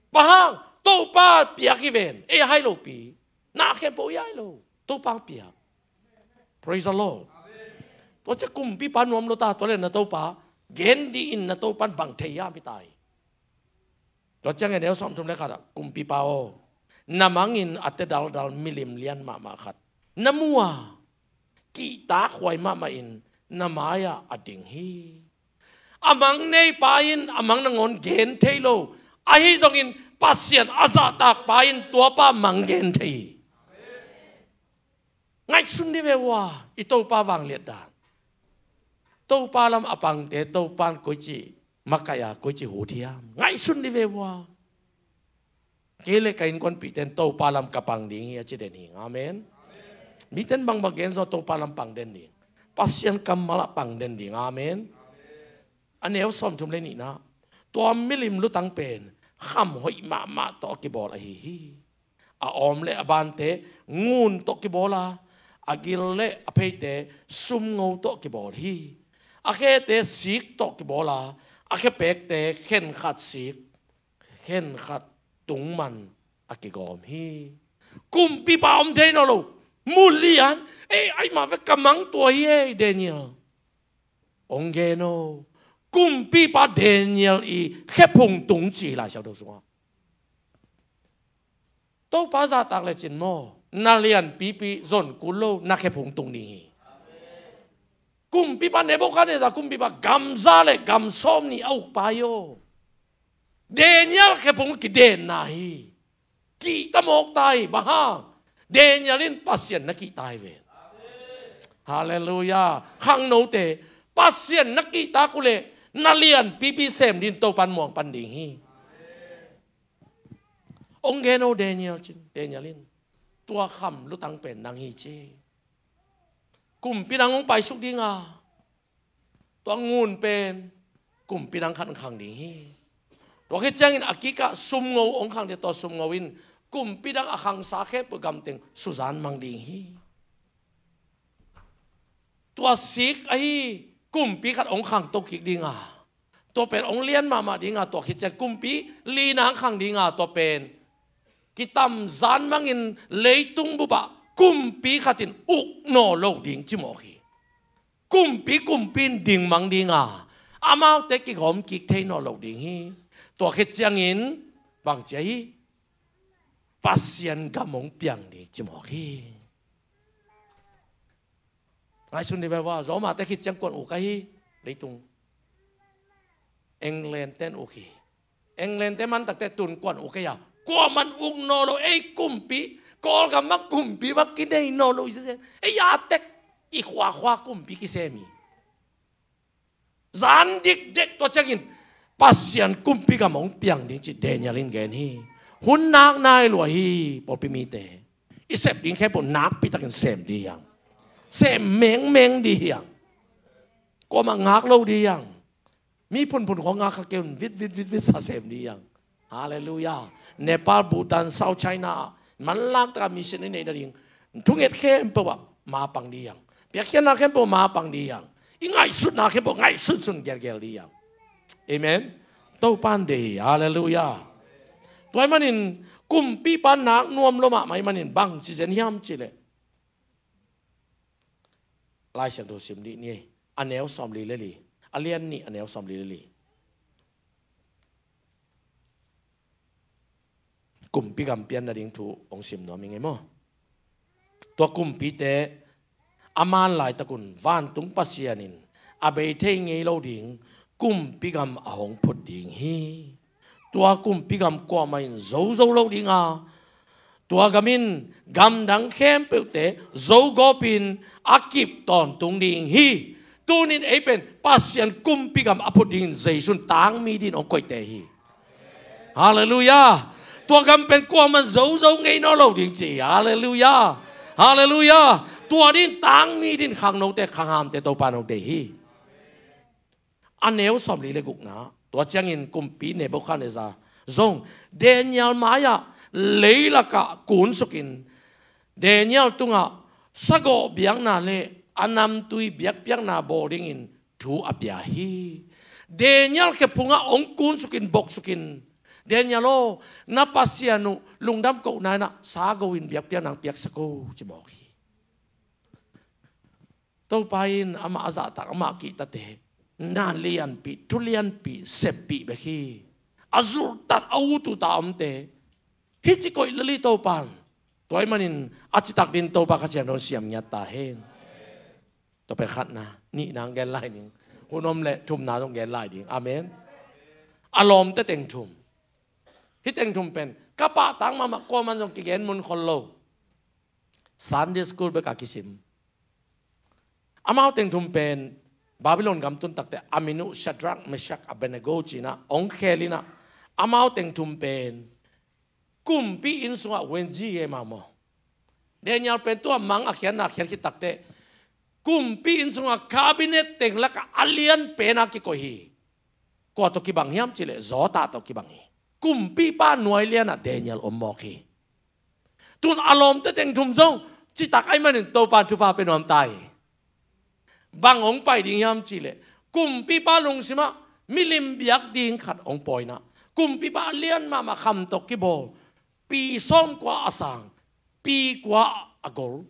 Bang hang? Topa piak hi ven. Ei a hai lopi, na khempeuh i hai lo, Topa piak. Praise the Lord. Tua ciang kumpipa nuam lo ta, tua le na Topa gen dih in, na Topan bang thei hiam hi ta hi. Tua ciang e, neu sawmthum le khat ah, kumpipa aw, na mang in a te daldal milim lian mahmah khat na mu a, kihtak huai mahmah in na mai-ah a ding hi. A mang neipa in a mang nangawn gen thei lo, ahi zongin Pasian a zahtakpa in tuapa mang gen thei hi. Ngaihsun dih ve ua, i Topa vangliat dan. Topa lam a pangte Topan koici makaih a, koici hut hiam? Ngaihsun dih ve ua. Kei le ka innkuanpihte in Topa lam ka pang ding hi a ci den hi. Amen. Mite in bangbang gen zaw, Topa lam pang den ding. Pasian kammal ah pang den ding. Amen. A neu sawmthum le nihna, tua milim lutang pen kham hoih mahmah tawh a kibawl ahi hi. A awm le a bante ngun tawh kibawl a, a gil le a pheite sumngo tawh kibawl hi. A khete sik tawh kibawl a, a khepekte khenkhat sik, khenkhat tungman a kigawm hi. Kumpipa om thei nawn lo. Mulian, ei, ai ma ve, ka mang tua hi ei, Daniel. Ong gen o. Kumpipa Daniel i khephung tung ci Lai Siangtho sungah. Topa zahtak lecin maw, na lianpipi zon kul lo, na khephung tung ding hi. Kumpipa Nebuchadnezzar, kumpipa gamza le gam sawm nih a ukpa hi aw. Daniel khephung kidenna hi. Kihta mawk ta hi, bang hang? Daniel in Pasian na kihta hi ve. Halleluiah. Khangnote, Pasian na kihtak uh leh na lianpipi sem ding Topan muang pan ding hi. Ong gen o Daniel cin, Daniel in, tua kham lutang pen nang hi ci. Kumpi dang ong paisuk ding a, tua ngun pen kumpi dang khat ong khang ding hi. Tua khit ciangin a kikah sumngo ong khangte, tua sumngo in kumpi dang a khangsa khempeuh gamteng suzan mang ding hi. Tua sik ahi kumpi khat hong khangto kik ding a, tua pen hong lian mahmah ding a, tua khit ciang kumpi li nang khang ding a, tua pen kitamzan mangin leitung bupah kumpi khat in uk naw lo ding ci mawk hi. Kumpi kumpi in ding mang ding a, amaute kigawm kik thei naw lo ding hi. Tua khit ciangin bang ci a hi? Pasian gam hong piang ding ci mawk hi. Ngaihsun ni ve ua, Roma te khit ciang kuan uk ahi, leitung. England ten uk hi. England te man takte tun kuan uk ahi a, kuaman uk naw lo, ei kumpi, Kawlgam mah kumpi mah kinei naw lo, ei a tek, i khuakhua kumpi kisem hi. Zan dikdek tua ciangin Pasian kumpi gam hong piang ding ci Daniel in gen hi. Hun nak nai lua hi, pawlpi mite. I sep ding khempeuh nakpi takin sem ding hi hang. Sem mengmeng ding hi hang. Kuamah ngak lo ding hi hang. Mi phunphun khawng ngak kha kei un, vit vit vit vit sa sem ding hi hang. Halleluiah. Nepal, Bhutan, South China ah manlang taka mission i neih nading thunget khempeuh ah ma pang ding hi hang. Piakkhiatna khempeuh ma pang ding hi hang. I ngaihsutna khempeuh ngaihsunsun gelgel ding hi hang. Amen. Topa in deih hi. Halleluiah. Tua ahih manin kumpipa nak nuam lua mahmah ahih manin bang ci zen hiam cih leh, Lai Siangtho sim dih ni. A neu sawmli le li. A lian nih, a neu sawmli le li. Kumpi gam pian nading thu hong sim nuam ing ei maw. Tua kumpite a man laitakun vantung Pasian in a bei thei ngei lo ding kumpi gam a hong phut ding hi. Tua kumpi gam kuamah in zo zo lo ding a, tua gam in gamdang khempeuhte zo gawpin a kip tawntung ding hi. Tunin ei pen Pasian kumpi gam a phut dingin Jesu in tangmi din hong koihte hi. Halleluiah. Tua gam pen kuaman zo zo ngei naw lo ding ci. Halleluiah. Halleluiah. Tua din tangmi din khangnote khanghamte Topa in hong deih hi. A neu sawmli le gukna, tua ciangin kumpi Nebuchadnezzar zong Daniel mai-ah leilakah kunsukin Daniel tungah sagawh biakna le a namtui biakpiakna bawl dingin thu a pia hi. Daniel khephungah hong kunsukin boksukin, Daniel aw, na Pasian uh lungdam kohna inah sago in biakpiakna hong piaksak o ci mawk hi. Topa in amah a zahtak, amah kihtate na lianpih, thu lianpih, seppih bek hi. A zulhtat, a ututa omte hici koih lel hi Topa in. Tua ahih manin a citak din Topa Kha Siangtho in siam ngiat ta hen. Tua pen khatna, nihna hong gen lai ding. Hun om leh thumna zong gen lai ding. Amen. A lawmte teng thum. Hih teng thum pen ka pahtak mahmah, kuaman zong kigen mun khol lo. Sunday school bek a kisim. Amau teng thum pen Babylon gam tun takte a min uh Shadrach, Meshach, Abednego ci-inah hong khel inah, amau teng thum pen kumpi inn sungah wenji e mau maw. Daniel pen tua mang a khiatna khiat khit takte kumpi inn sungah cabinet teng lakah a lian pena kikoih hi. Kua tawh kibang hiam cih leh Zawta tawh kibang hi. Kumpipa nuai lianah Daniel om mawk hi. Tun a lawmte teng thum zong citak ahih manin Topa in thupha pia nuam ta hi. Bang hong pai ding hiam cih leh kumpipa lungsimah milim biak ding khat hong pawi inah, kumpipa a lian mahmah kham tawh kibawl, pi sawmkua a sang, pi kua a gol,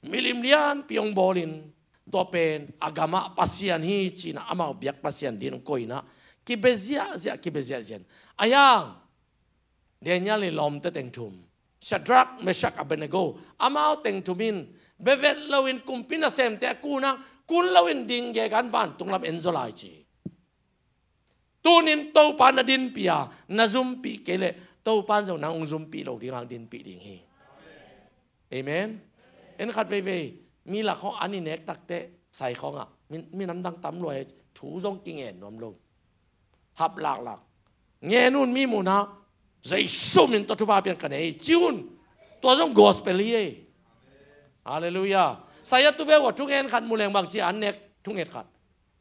milim lianpi hong bawlin, tua pen a gamah Pasian hi ci-inah amau biak Pasian din hong koih inah, kibia ziahziah, kibia ziahziah in. A hiang Daniel i lawmte teng thum, Shadrach, Meshach, Abednego, amau teng thum in bia vet loin kumpi nasemte a kunah kun loin ding gegan vantung lam en zaw lai ci. Tunin Topa na dinpih a, na zumpih kei leh Topa in zong nang hong zumpih lo ding hang dinpih ding hi. Amen. En khat veivei mi lak khawng an i nek takte sai khawngah mi, minam dang tam lua hi, thu zong kingen nuam lo. Hap laklak. Ngen un mi munah, Jesu min tawh thupha pian ka nei ci un. Tua zong gospel hi ei. Halleluiah. Sai a tu ve ua thungen khat mu leng bang ci an nek thunget khat.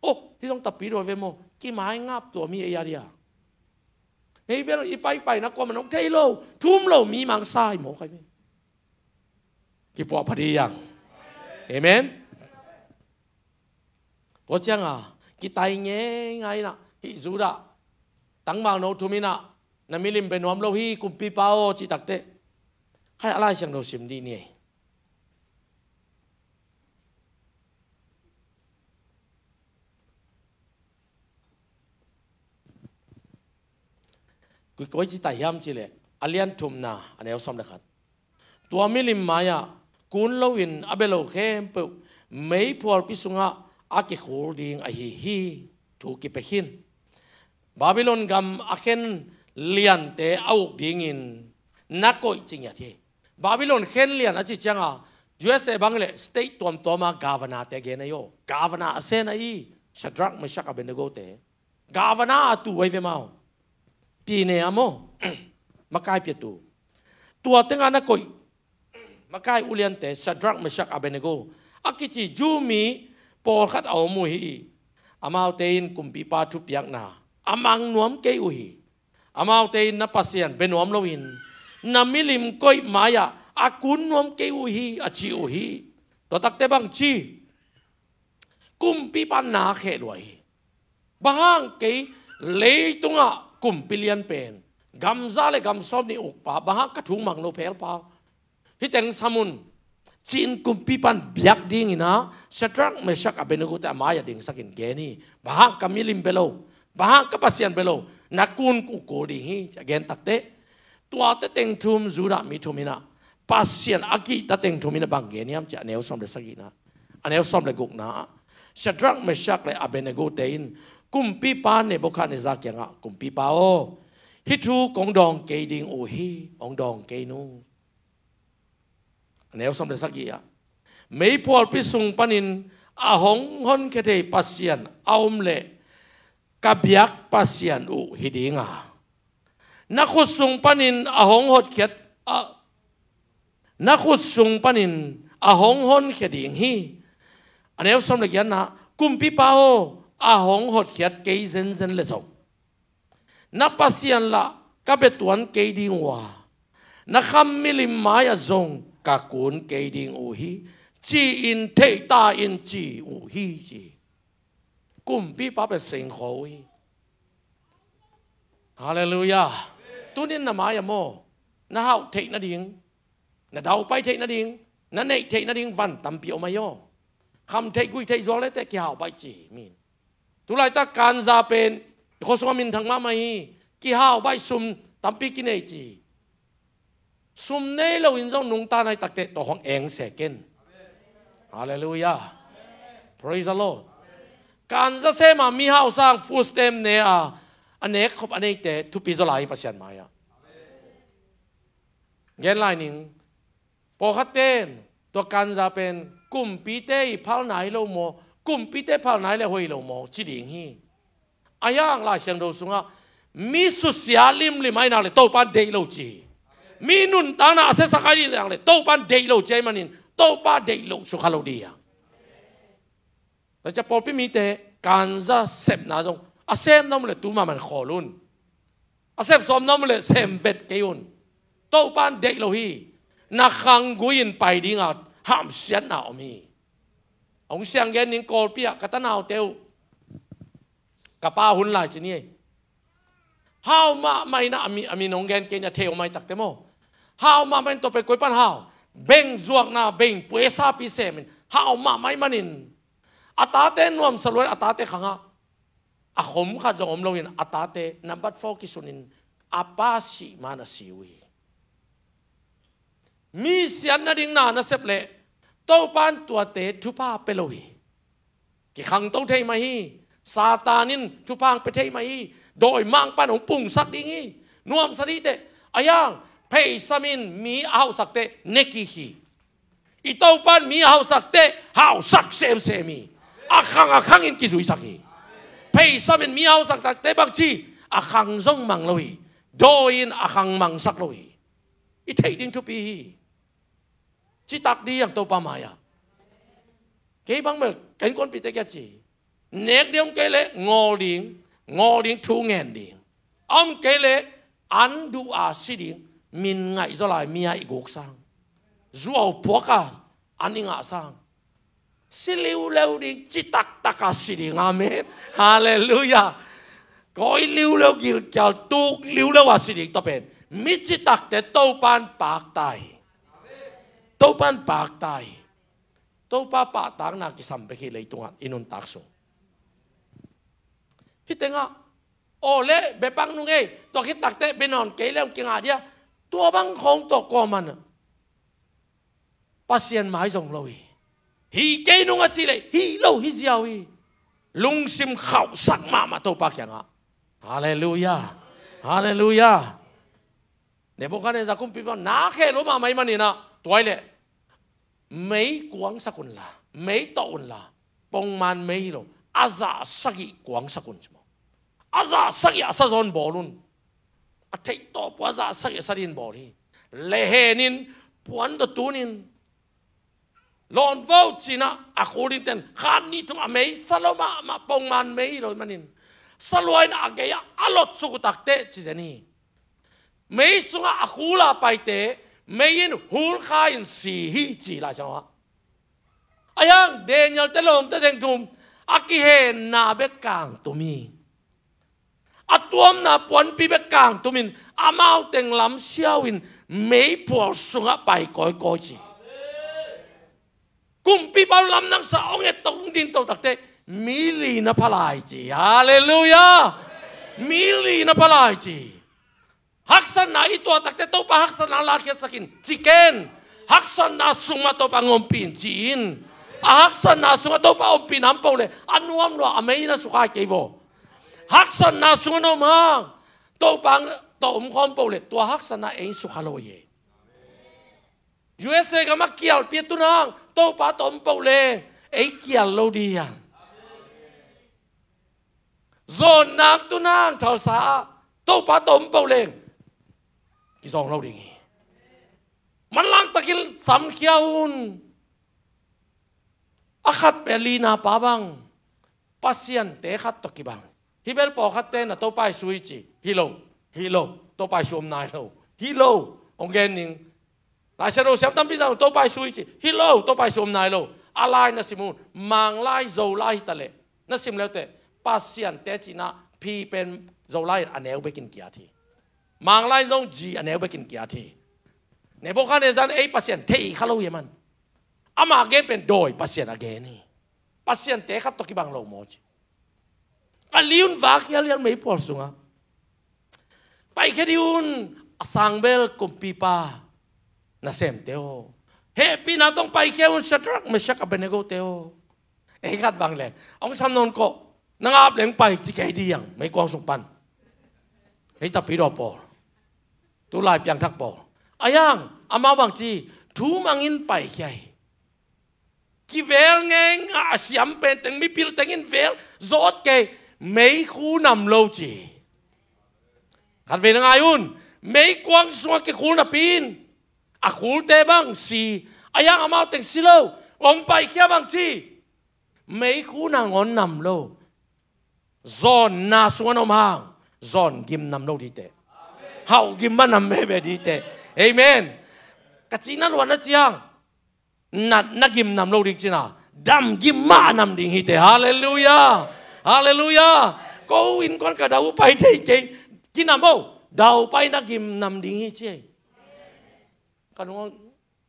Oh, hih zong tapi dawi ve maw? Kimai ngap tua mi ei a dia. Hei bel i paipaina kuamah nong thei lo, thum lo mi mangsa hi mawk ahi ve. Kipuah pha dih hiang. Amen. Tua cianga kitai ngeingai inah hih Judah tangvalno thum inah na milim bia nuam lo hi kumpipa aw cih takteh, khai a Lai Siangtho sim dih ni ei. Koi ci ta hiam cih leh a lian thumna a neu sawm le khat. Tua milim mai-ah kun loin a bia lo khempeuh meiphualpi sungah a kikhul ding ahi hi. Thu kipia khin. Babylon gam a khen liante a uk dingin na koih ci ngiat hi. Babylon khen lian a ci cianga U S A bang leh state tuamtuama governor te gen ahi aw. Governor a sen ahi Shadrach, Meshach, Abednego te. Governor a tu ahi ve mau. Pine a maw? Makai piatu. Tua tenga na koih makai uliante Shadrach, Meshach, Abednego a kici Jew mi pawlkhat a om uh hi. Amaute in kumpipa thupiakna a mang nuam kei uh hi. Amaute in na Pasian bia nuam loin na milim koih mai-ah a kun nuam kei uh hi a ci uh hi. Tua takte bang ci? Kumpipa na kheh lua hi. Bang hang kei leitungah kumpi lian pen gamza le gamsawm nih ukpa bang hang ka thu mang lo phelpal. Hih teng sam un. Cin kumpipan biak dingin a Shadrach, Meshach, Abednego te a mai-ah dingsakin gen hi. Bang hang ka milim bia lo, bang hang ka Pasian bia lo na kun uh kul ding hi ci a gen takteh, tuate teng thum Judah mi thum inah Pasian a kihta teng thum inah bang gen hiam ci a neu sawm le sagihna, a neu sawm le gukna ah Shadrach, Meshach le Abednego te in kumpipa Nebuchadnezzar kiangah, kumpipa aw, hih thu kong dawng kei ding uh hi, hong dawng kei nu. A neu sawm le sagih ah, meiphualpi sung panin a hong honkhia thei Pasian a om leh ka biak Pasian uh hi dinga, na khut sung panin a hong hotkhiat a, na khut sung panin a hong honkhia ding hi. A neu sawm le giatna, kumpipa aw, a hong hotkhiat kei zenzen le zong na Pasian lah ka bia tuan kei ding uh a, na kham milim mai-ah zong ka kun kei ding uh hi, ci-in theihta in ci uh hi ci. Kumpipa pen sengkhaw uh hi. Halleluiah. Tunin na mai-ah maw, na hauh theih nading, na daupai theih nading, na neih theih nading van tampi om ahi aw. Kham theih guih theih zual le teh kihau baih ci hi. Tulaitak Gaza pen i khuasung a minthang mahmah hi. Kihau baih, sum tampi kinei ci hi. Sum nei loin zong nungta nai takteh tua khong eng se ken. Halleluiah. Praise the Lord. Gaza sem a mihau sang food stamp ne a, a nek khop a neite thupi zaw lai hi Pasian mai-ah. Gen lai ning. Pawlkhat ten tua Gaza pen kumpite i phalna hi lo maw, kumpite phalna hi le hoih lo maw ci ding hi. A hiang Lai Siangtho sungah mi susia limlim ahi nak le Topan deih lo ci hi. Mi nuntakna a siasak ahi nak le Topan deih lo ci ahih manin Topa deih lo sukha lo dih hi. Tua ciang pawlpi mite Gaza sepna zong a sem na om le tu mahmah in khawl un. A sep sawm na om le sem vet kei un. Topan deih lo hi. Na khanggui in pai dinga hamsiatna om hi. Hong siang gen ning, Kawlpi ah ka tanaute uh, ka pa hun lai ci ni ei. Hau mahmah in a mi, a mi nong gen kei nia, thei om mai takte maw. Hau mahmah in, tua pen koi pan hau. Beng zuakna, beng puesapi semin hau mahmah ih manin a tate nuamsa lua in a tate khangah a khom khat zong om loin a tate nambat four kisunin a pa sih man a si uh hi. Mi siat nading na na sep leh Topan tuate thupha pia lo hi. Kikhangto thei mah hi. Satan in thupha hong pia thei mah hi. Dawimangpa'n hong pungsak ding hi. Nuamsa dih teh. A hiang, pheisam in mi a hauhsak teh ne kik hi. I Topan mi a hauhsak teh hauhsak semsem hi. A khang a khang in kizuisak hi. Pheisam in mi a hauhsak takteh bangci, a khang zong mang lo hi. Dawi in a khang mangsak lo hi. I theih ding thupi hi. Citak dih hiang Topa mai-ah. Kei bang bel ka innkuanpihte kiang ci, nek ding om kei leh ngawl ding, ngawl ding, thu ngen ding. A om kei leh an duh a si ding, min ngaihzaw lai mi a i guk sang, zuau phuak a an i ngah sang, si liuleu ding, citaktak a si ding. Amen. Halleluiah. Kawi liuleu, gilkial tuk liuleu a si ding tawh pen mi citakte Topa'n pakta hi. Topa'n pakta hi. Topa pahtakna kisam bek hi leitungah i nuntak sung. Hih tengah aw le bepang nung ei, tua khit takteh bia nawn kei le hong kingah dia, tua bang khawng tawh kuaman Pasian mai zong lo hi. Hih kei nung a cih leh hih lo hi ziau hi. Lungsim khauhsak mahmah Topa kiangah. Halleluiah. Halleluiah. Nebuchadnezzar kumpipa na khel lo mahmah ahih manin ah, tua hi leh mei kuangsak unla, mei tawh unla, pongman mei hi lo, a zah sagih kuangsak un ci maw. A zah sagih a sa zawn bawl un. A theih tawp uh a zah sagih a sa dingin bawl hi. Lehenin puan tawh tunin lawn vo ci-in ah a khul dingten khat nih thum a mei sa lo mahmah, pongman mei hi lo ahih manin, sa lua in a gei-ah a lotsuk uh takteh ci zen hi. Mei sungah a khul a paite mei in hulkha in si hi ci Lai Siangtho ah. Ahi hang Daniel-te lawmte teng thum a kihenna bek kangtum hi. A tuamna puanpi bek kangtumin amau teng lam siau in meiphual sungah pai kawikawi ci. Kumpipa uh lamdang sa hong et to, hong din to takteh mi li na pha lai ci. Halleluiah. Mi li na pha lai ci. Haksatna i tuah takteh Topa haksatna lakhiatsak in ci ken. Haksatna sungah Topa hong ompih in ci in. A haksatna sungah Topa ompihna om peuh leh a nuam lua a mei na sukha kei vaw. Haksatna sungah na om hang Topa tawh om khawm peuh leh tua haksatna ei sukha lo hi. U S A gamah kialpi a tun hang Topa tawh om peuh leh ei kial lo ding hi hang. Zawnna tun hang Tulsa ah Topa tawh om peuh leng kizawng lo ding hi. Manlang takin samkhia un. A khat pen lina pa bang, Pasian te khat tawh kibang. Hih bel pawlkhatte na Topa Jesu hi ci. Hi lo. Hi lo. Topa Jesu om nai lo. Hi lo. Hong gen ning. Lai Siangtho siam tampi zang Topa Jesu hi ci. Hi lo. Topa Jesu om nai lo. A lai na sim un. Manglai Zolai hi ta leh na sim leuteh Pasian te cihna P pen Zolai in a neu bekin kiat hi. Manglai zong G a neu bekin kiat hi. Nebuchadnezzar in ei Pasian thei kha lo hi a man. Ama gen pen dawi Pasian a gen hi. Pasian te khat tawh kibang lo maw ci. A li un vak hialhial meiphual sungah. Paikhia dih un a sangbel kumpipa nasemte aw. Hehpihna tawh paikhia un Shadrach, Meshach, Abednego te aw. Ei khat bang le hong sam nawn kawh, na ngap leng pai ci kei dih hiang meikuang sung pan. Hei tapi daw pawl, tu lai piangthak pawl. Ahi hang amau bang ci, thu mangin paikhia hi. Kivel ngei ngah a siam pen teng mipil teng in vel zawt kei, meikhu nam lo ci. Khatvei na ngai un, meikuang sungah kikhul napi in a khulte bang si. Ahi hang amau teng si lo, hong paikhia bang ci, meikhu nangawn nam lo. Zawnna sungah na om hang zawn gim nam lo dih teh. Hauh gim mah nam veve dih teh. Amen. Ka cihna luan na ciang, natna gim nam lo ding cihna, dam gim mah nam ding hi teh. Halleluiah. Halleluiah. Ko innkuan ka dau pai thei kei, kinam o, dau paina gim nam ding hi ci ei. Ka nung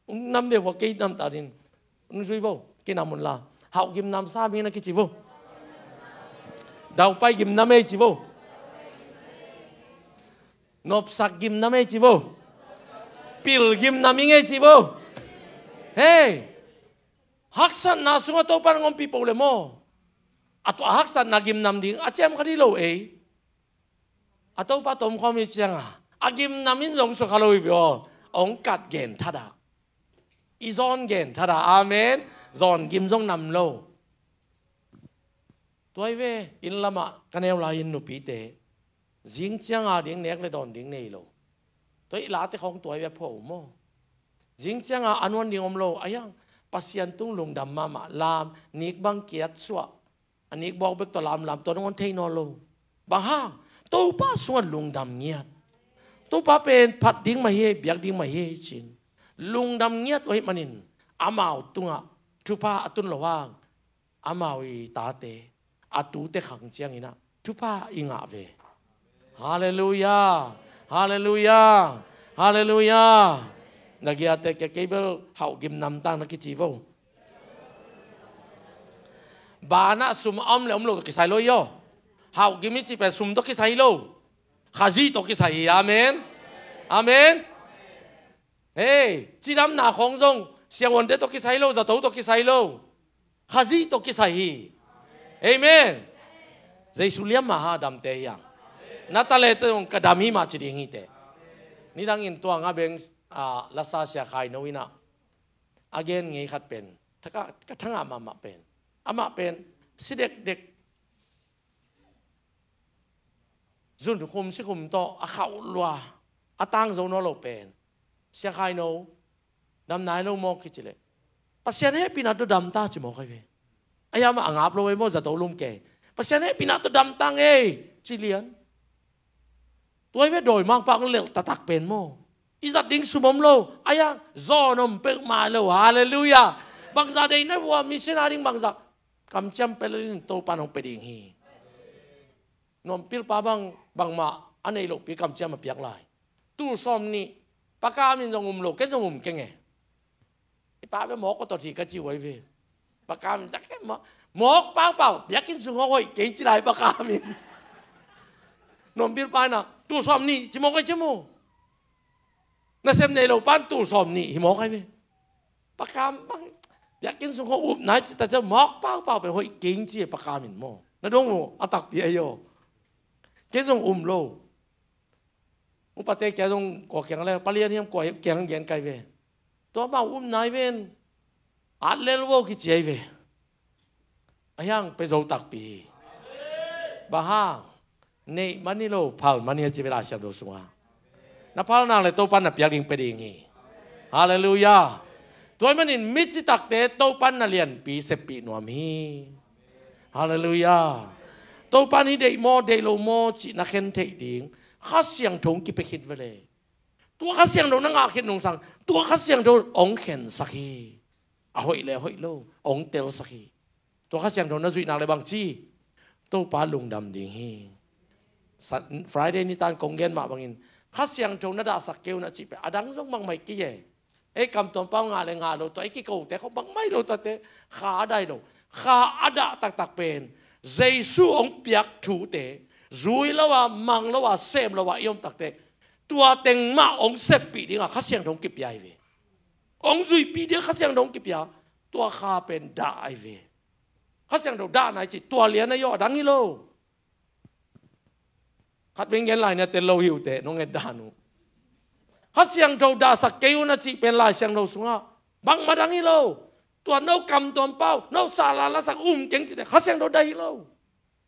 nam deuh hua kei nam ta din. Nung zui vo, kinam un la. Hauh gim nam sa mi na kici vo. Dau pai gim nam ei ci vo. Nopsak gim nam ei ci vo. Pil gim nam ing ei ci vo. Hei. Haksatna sungah Topa na ngompih peuh le maw, a tua haksatna gim nam ding a ciam kha dih lo ei. A Topa tawh om khawm hi cianga a gim nam in zong sukha lo hi bia aw. Hong kat gen thadah, i zawn gen thadah. Amen. Zawn gim zong nam lo. Tua hi ve, inn lamah ka neu lai-in nupite zing cianga ding nek le dawn ding nei lo. Tua i late khawng tua hi ve, phuah uh maw. Zing cianga a nuan ding om lo. Ahi hang Pasian tung lungdam mahmah, lam nik bang kiat suah, a nik bawk bek tawh lamlam tua nangawn thei nawn lo. Bang hang? Topa sungah lungdam ngiat. Topa pen phat ding mah hi, biak ding mah hi, cin. Lungdam ngiat uh ahih manin amau tungah thupha a tun lo hang, amau i tate, a tute khang ciangin ah thupha i ngah ve. Halleluiah. Halleluiah. Halleluiah. Na giate ke kei bel hauh gim namtang na kici vo. Banah sum a om le om lo tawh kisai lo i aw. Hauh gim i cih pen sum tawh kisai lo. Khazih tawh kisai hi. Amen. Amen. Hei, cidamna khawng zong siavuante tawh kisai lo, zato tawh kisai lo. Khazih tawh kisai hi. Amen. Jesu liam mah ha, damte hi hang. Na talete zong ka dam hi mah ci ding hi teh. Nidangin tua nga beng, ah, lasa Sia Khai No in ah a gen ngei khat pen, thaka, ka thangah mahmah pen, amah pen si dekdek, zun khum si khum tawh a khauh lua, a tang zo nawn lo pen, Sia Khai No, dam nai lo maw kici leh, Pasian hehpihna tawh dam ta ci mawk ai ve. Ahi a, amah a ngap lo ai maw, zato lum kei. Pasian hehpihna tawh dam ta ngei ci lian. Tua hi ve, dawimangpa hong lelh taktak pen maw. I zat ding sum om lo, ahi a, zawn om peuhmah lo. Halleluiah. Bangzah deih na vua, mission a ding bangzah kamciam pia lel in, Topa in hong pia ding hi. Nuampilpa bang, bangmah a neih lohpi kamciam a piak lai. Tul sawm nih, Pa Kam in zong um lo, ken zong um keng e. I pa bia mawk ko tawh hi ka ci uh ai ve. Pa Kam in zak e, mawk, mawk paupau, biakinn sung hong hoih kei ci lai Pa Kam in. Nuampilpa in ah, tul sawm nih ci mawk ai ci mu. Nasem nei lo pan tul sawm nih hi mawk ai ve. Pa Kam bang, biakinn sung hong up nai ci ta ciang, mawk paupau pen hoih kei ci e Pa Kam in maw. Na dong mu, a takpi ai aw. Ken zong um lo. Upate kia zong kua kiang le, Pa Lian hiam kua kiang gen kai ve. Tua amau um nai ven. At lel vo kici ai ve. Ahi hang pia zo takpi hi. Bang hang, neih man hi lo, phal man hi a ci ve Lai Siangtho sungah. Na phal nak leh Topa in na piak ding pia ding hi. Halleluiah. Tua ahih manin mi citakte Topa in na lianpi seppih nuam hi. Halleluiah. Topa in hih deih maw, deih lo maw cih na khen theih ding Kha Siangtho hong kipia khin ve le. Tua Kha Siangtho na ngah khin nungsang, tua Kha Siangtho hong khensak hi. A hoih le a hoih lo hong telsak hi. Tua Kha Siangtho na zuih nak leh bang ci, Topa lungdam ding hi. Sa-, Friday nitak kong gen mah bangin, Kha Siangtho na dahsak kei un a cih pen a dang zong bangmah hi kei e. Ei kamtuam pau ngah le ngah lo, tua ei kikote khong bangmah hi lo, tuate kha a dah hi lo. Kha a dah taktak pen Jesu hong piak thute zui lo a, mang lo a, sem lo a i om takteh, tua teng mah hong seppih ding a Kha Siangtho hong kipia hi ve. Hong zuihpih ding a Kha Siangtho hong kipia, tua kha pen dah ahi ve. Kha Siangtho dahna i cih tua lian ahi aw, a dang hi lo. Khat veng gen lai ni a tel lo hi uh teh, nong et dan uh. Kha Siangtho dahsak kei un a cih pen Lai Siangtho sungah bangmah dang hi lo. Tua no kamtuam pau, no sala lasak um keng cih teh Kha Siangtho dah hi lo.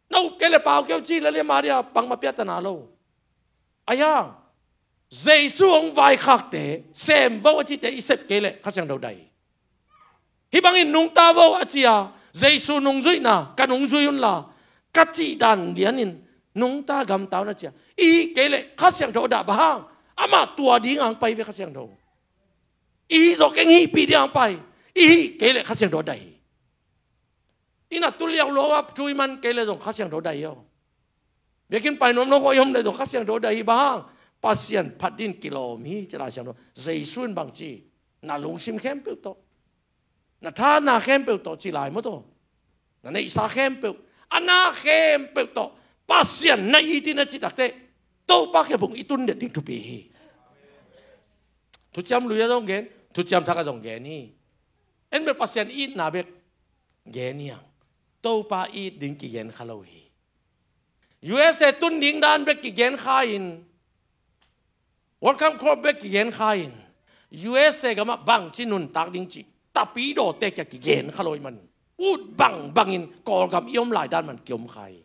No kei le pau kei uh ci le liam a dia bangmah piatana lo. Ahi hang, Jesu hong vaikhakte, sem vo a cihte i sep kei leh Kha Siangtho dah hi. Hih bangin nungta vo a ci a, Jesu nungzuihna, ka nungzui unla, ka cih dan lianin nungta gamta un a ci a, i hih kei leh Kha Siangtho a dah, bang hang, amah tua ding a hong pai ve Kha Siangtho. I hih zawh keng, hihpih ding a hong pai, i hih kei leh Kha Siangtho a dah hi. Inn ah tu liau lo a thu i man kei leh zong Kha Siangtho dah hi aw. Biakinn pai nuam lo khawi om leh zong Kha Siangtho dah hi, bang hang, Pasian phat dingin kilawm hi ci Lai Siangtho. Jesu in bang ci, na lungsim khempeuh tawh, na tha na khempeuh tawh ci lai maw tawh. Na neihsa khempeuh, a na khempeuh tawh Pasian na it in a cih takteh, Topa kiang i tun det ding thupi hi. Thuciam Lui ah zong gen, Thuciam Thak ah zong gen hi. En bel Pasian itna bek gen hi hang. Topa it ding kigen kha lo hi. U S A tun ding dan bek kigen kha in, Welcome Club bek kigen kha in, U S A gamah bangci nuntak ding cih Tapidawte kia kigen kha lo ahih man, ut bangbangin Kawlgam i om lai dan man kiom kha hi.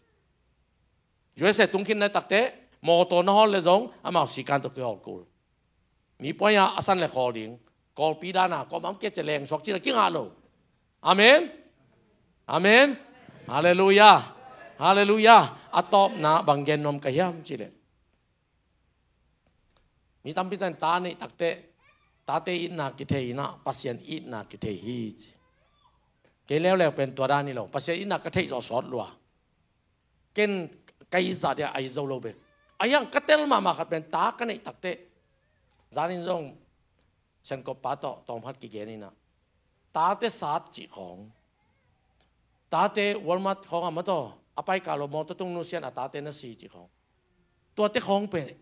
U S A tung khin na takteh, mawtaw na hawl leh zong amau sikan tawh kihawl kul. Mi puai ah a san le khawl ding, Kawlpi dan a, kawm am kia cia leng suak cih na kingah lo. Amen. Amen. Halleluiah. Halleluiah. A tawpna bang gen nuam ka hiam cih leh, mi tampi tan ta neih takteh tate itna kithei inah Pasian itna kithei hi ci. Kei leuleu pen tua dan hi lo, Pasian itna ka theih zawh sawt lua. Ken ka it zah dia a it zo lo bek. A hiang ka tel mahmah khat pen ta ka neih takteh, zanin zong Siankop pa tawh tawmkhat kigen inah, tate sat cih khawng, tate Walmart khawng a mataw a paika lo mawtaw tung nusian a tate na si cih khawng, tuate khawng pen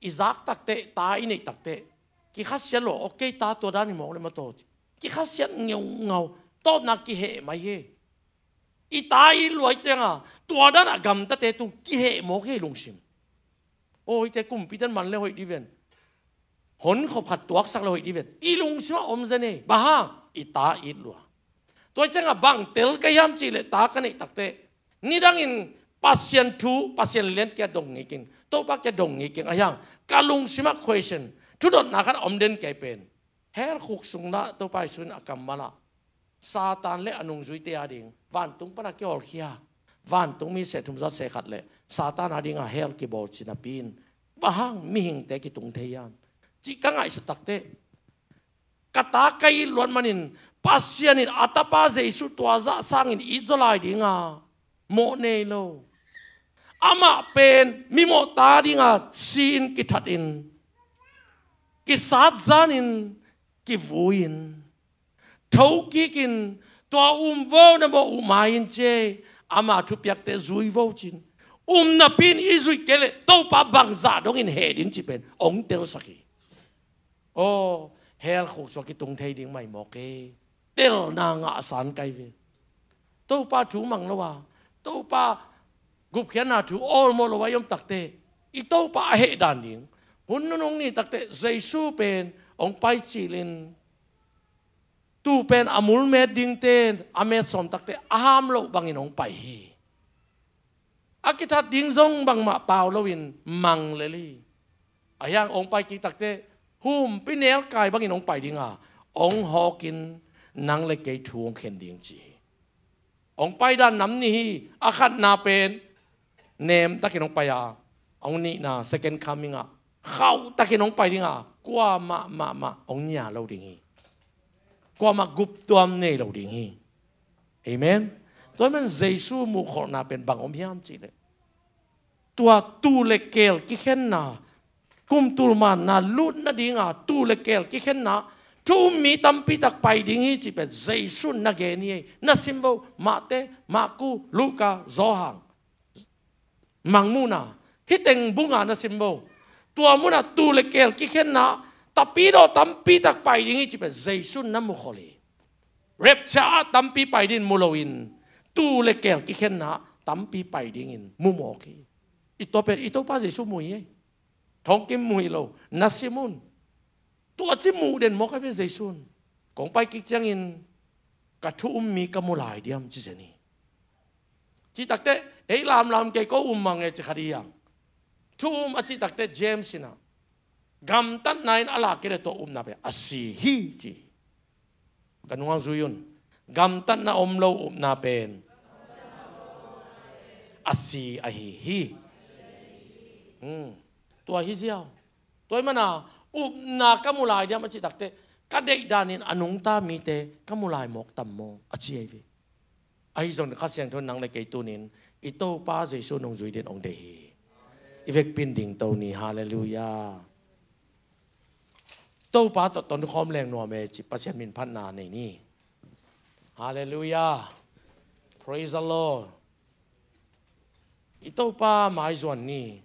i zak takteh, ta i neih takteh kikhasiat lo. Ok, ta tua dan hi mawk le mataw ci, kikhasiat ngeungau. Tawpna kiheh mai hi. I ta i luai cianga tua dan a gamtate tung kiheh mawk hi lungsim. Aw, hite kumpi tan man le hoih diven, hon khop khat tuaksak le hoih diven i lungsim a om zen hi. Bang hang? I ta it lua. Tua cianga bang tel ka hiam cih leh ta ka neih takteh, nidangin Pasian thu, Pasian lian kia dong ngei keng, Topa kia dong ngei keng a hiang, ka lungsim a question, thudotna khat a om den kei pen, hell khuk sung dah Topa Jesu in a kammal ah Satan le a nungzuite ading vantung pana kihawlkhia, vantung mi seh thum zawt seh khat le Satan adinga hell kibawl ci napi in, bang hang mihingte kitung thei hiam cih ka ngaihsut takteh, ka ta ka it luat manin Pasian in a tapa Jesu tua zah sangin it zaw lai dinga mawh nei lo. Amah pen mimawh ta dinga si-in kithatin, kisat zanin, kivuin, thokikin, tua um vo, na mawh uh mai-in ci ei, ama thupiakte zui vo cin. Um napi-in i zuih kei leh Topa bangzah dongin heh ding cih pen hong telsak hi. Aw, hell khuk sua kitung thei ding mai mawk hi. Telna ngahsan kai ve. Topa thu mang lo a, Topa gupkhiatna thu awlmawh lo a i om takteh, i Topa a heh dan ding hun nunung ni takteh Jesu pen hong pai cilin, tu pen a mulmet dingte a met sawm takteh a ham loh bangin hong pai hi. A kithat ding zong bangmah pau loin mang lel hi. A hiang hong pai kik takteh humpi nelkai bangin hong pai dinga, hong hawkin nang le kei thu hong khen ding ci hi. Hong pai dan nam nih hi. A khatna pen nemtakin hong pai a, hong nihna second coming ah khauhtakin hong pai dinga, kuamah mahmah hong nia lo ding hi. Kuamah guptuam nei lo ding hi. Amen. Tua man Jesu muhkholhna pen bang om hiam cih leh, tua tuu le keel kikhenna, kumtul manna lut nadinga tuu le keel kikhenna thu um mi tampi tak pai ding hi cih pen Jesu na gen hi. Na sim vo, Mate, Marku, Luka, Johan. Mangmuhna, hih teng bunga na sim vo. Tua munah tuu le keel kikhenna tapidaw tampi tak pai ding hi cih pen Jesu na mukhol hi. Rapture ah tampi pai dingin mu loin, tuu le keel kikhenna tampi pai dingin mu mawk hi. I Topa, i Topa Jesu mu hi. Thongkim mu hi lo, na sim un. Tua ci muh den mawk a ve Jesu in. Kong pai kik ciangin ka thu um mi ka mu lai diam ci zen hi. Cih takteh ei lamlam kei ko um mang e ci kha ding hiam? Thu um a cih takteh James in ah, gamtatna in a lak kei leh tua upna pen a si hi ci. Ka nungah zui un. Gamtatna om lo upna pen a si ahi hi. Hmm. Tua hi ziau. Tua ahih mana upna ka mu lai diam a cih takteh, ka deih danin a nungta mite ka mu lai mawk tam maw a ci ahi ve. Ahi zongin Kha Siangtho in nang le kei tunin i Topa Jesu nungzui dingin hong deih hi. I vekpi in dingto ni. Halleluiah. Topa tawh tonkhawm leng nuam e ci, Pasian min phatna nei ni. Halleluiah. Praise the Lord. I Topa maizuan ni.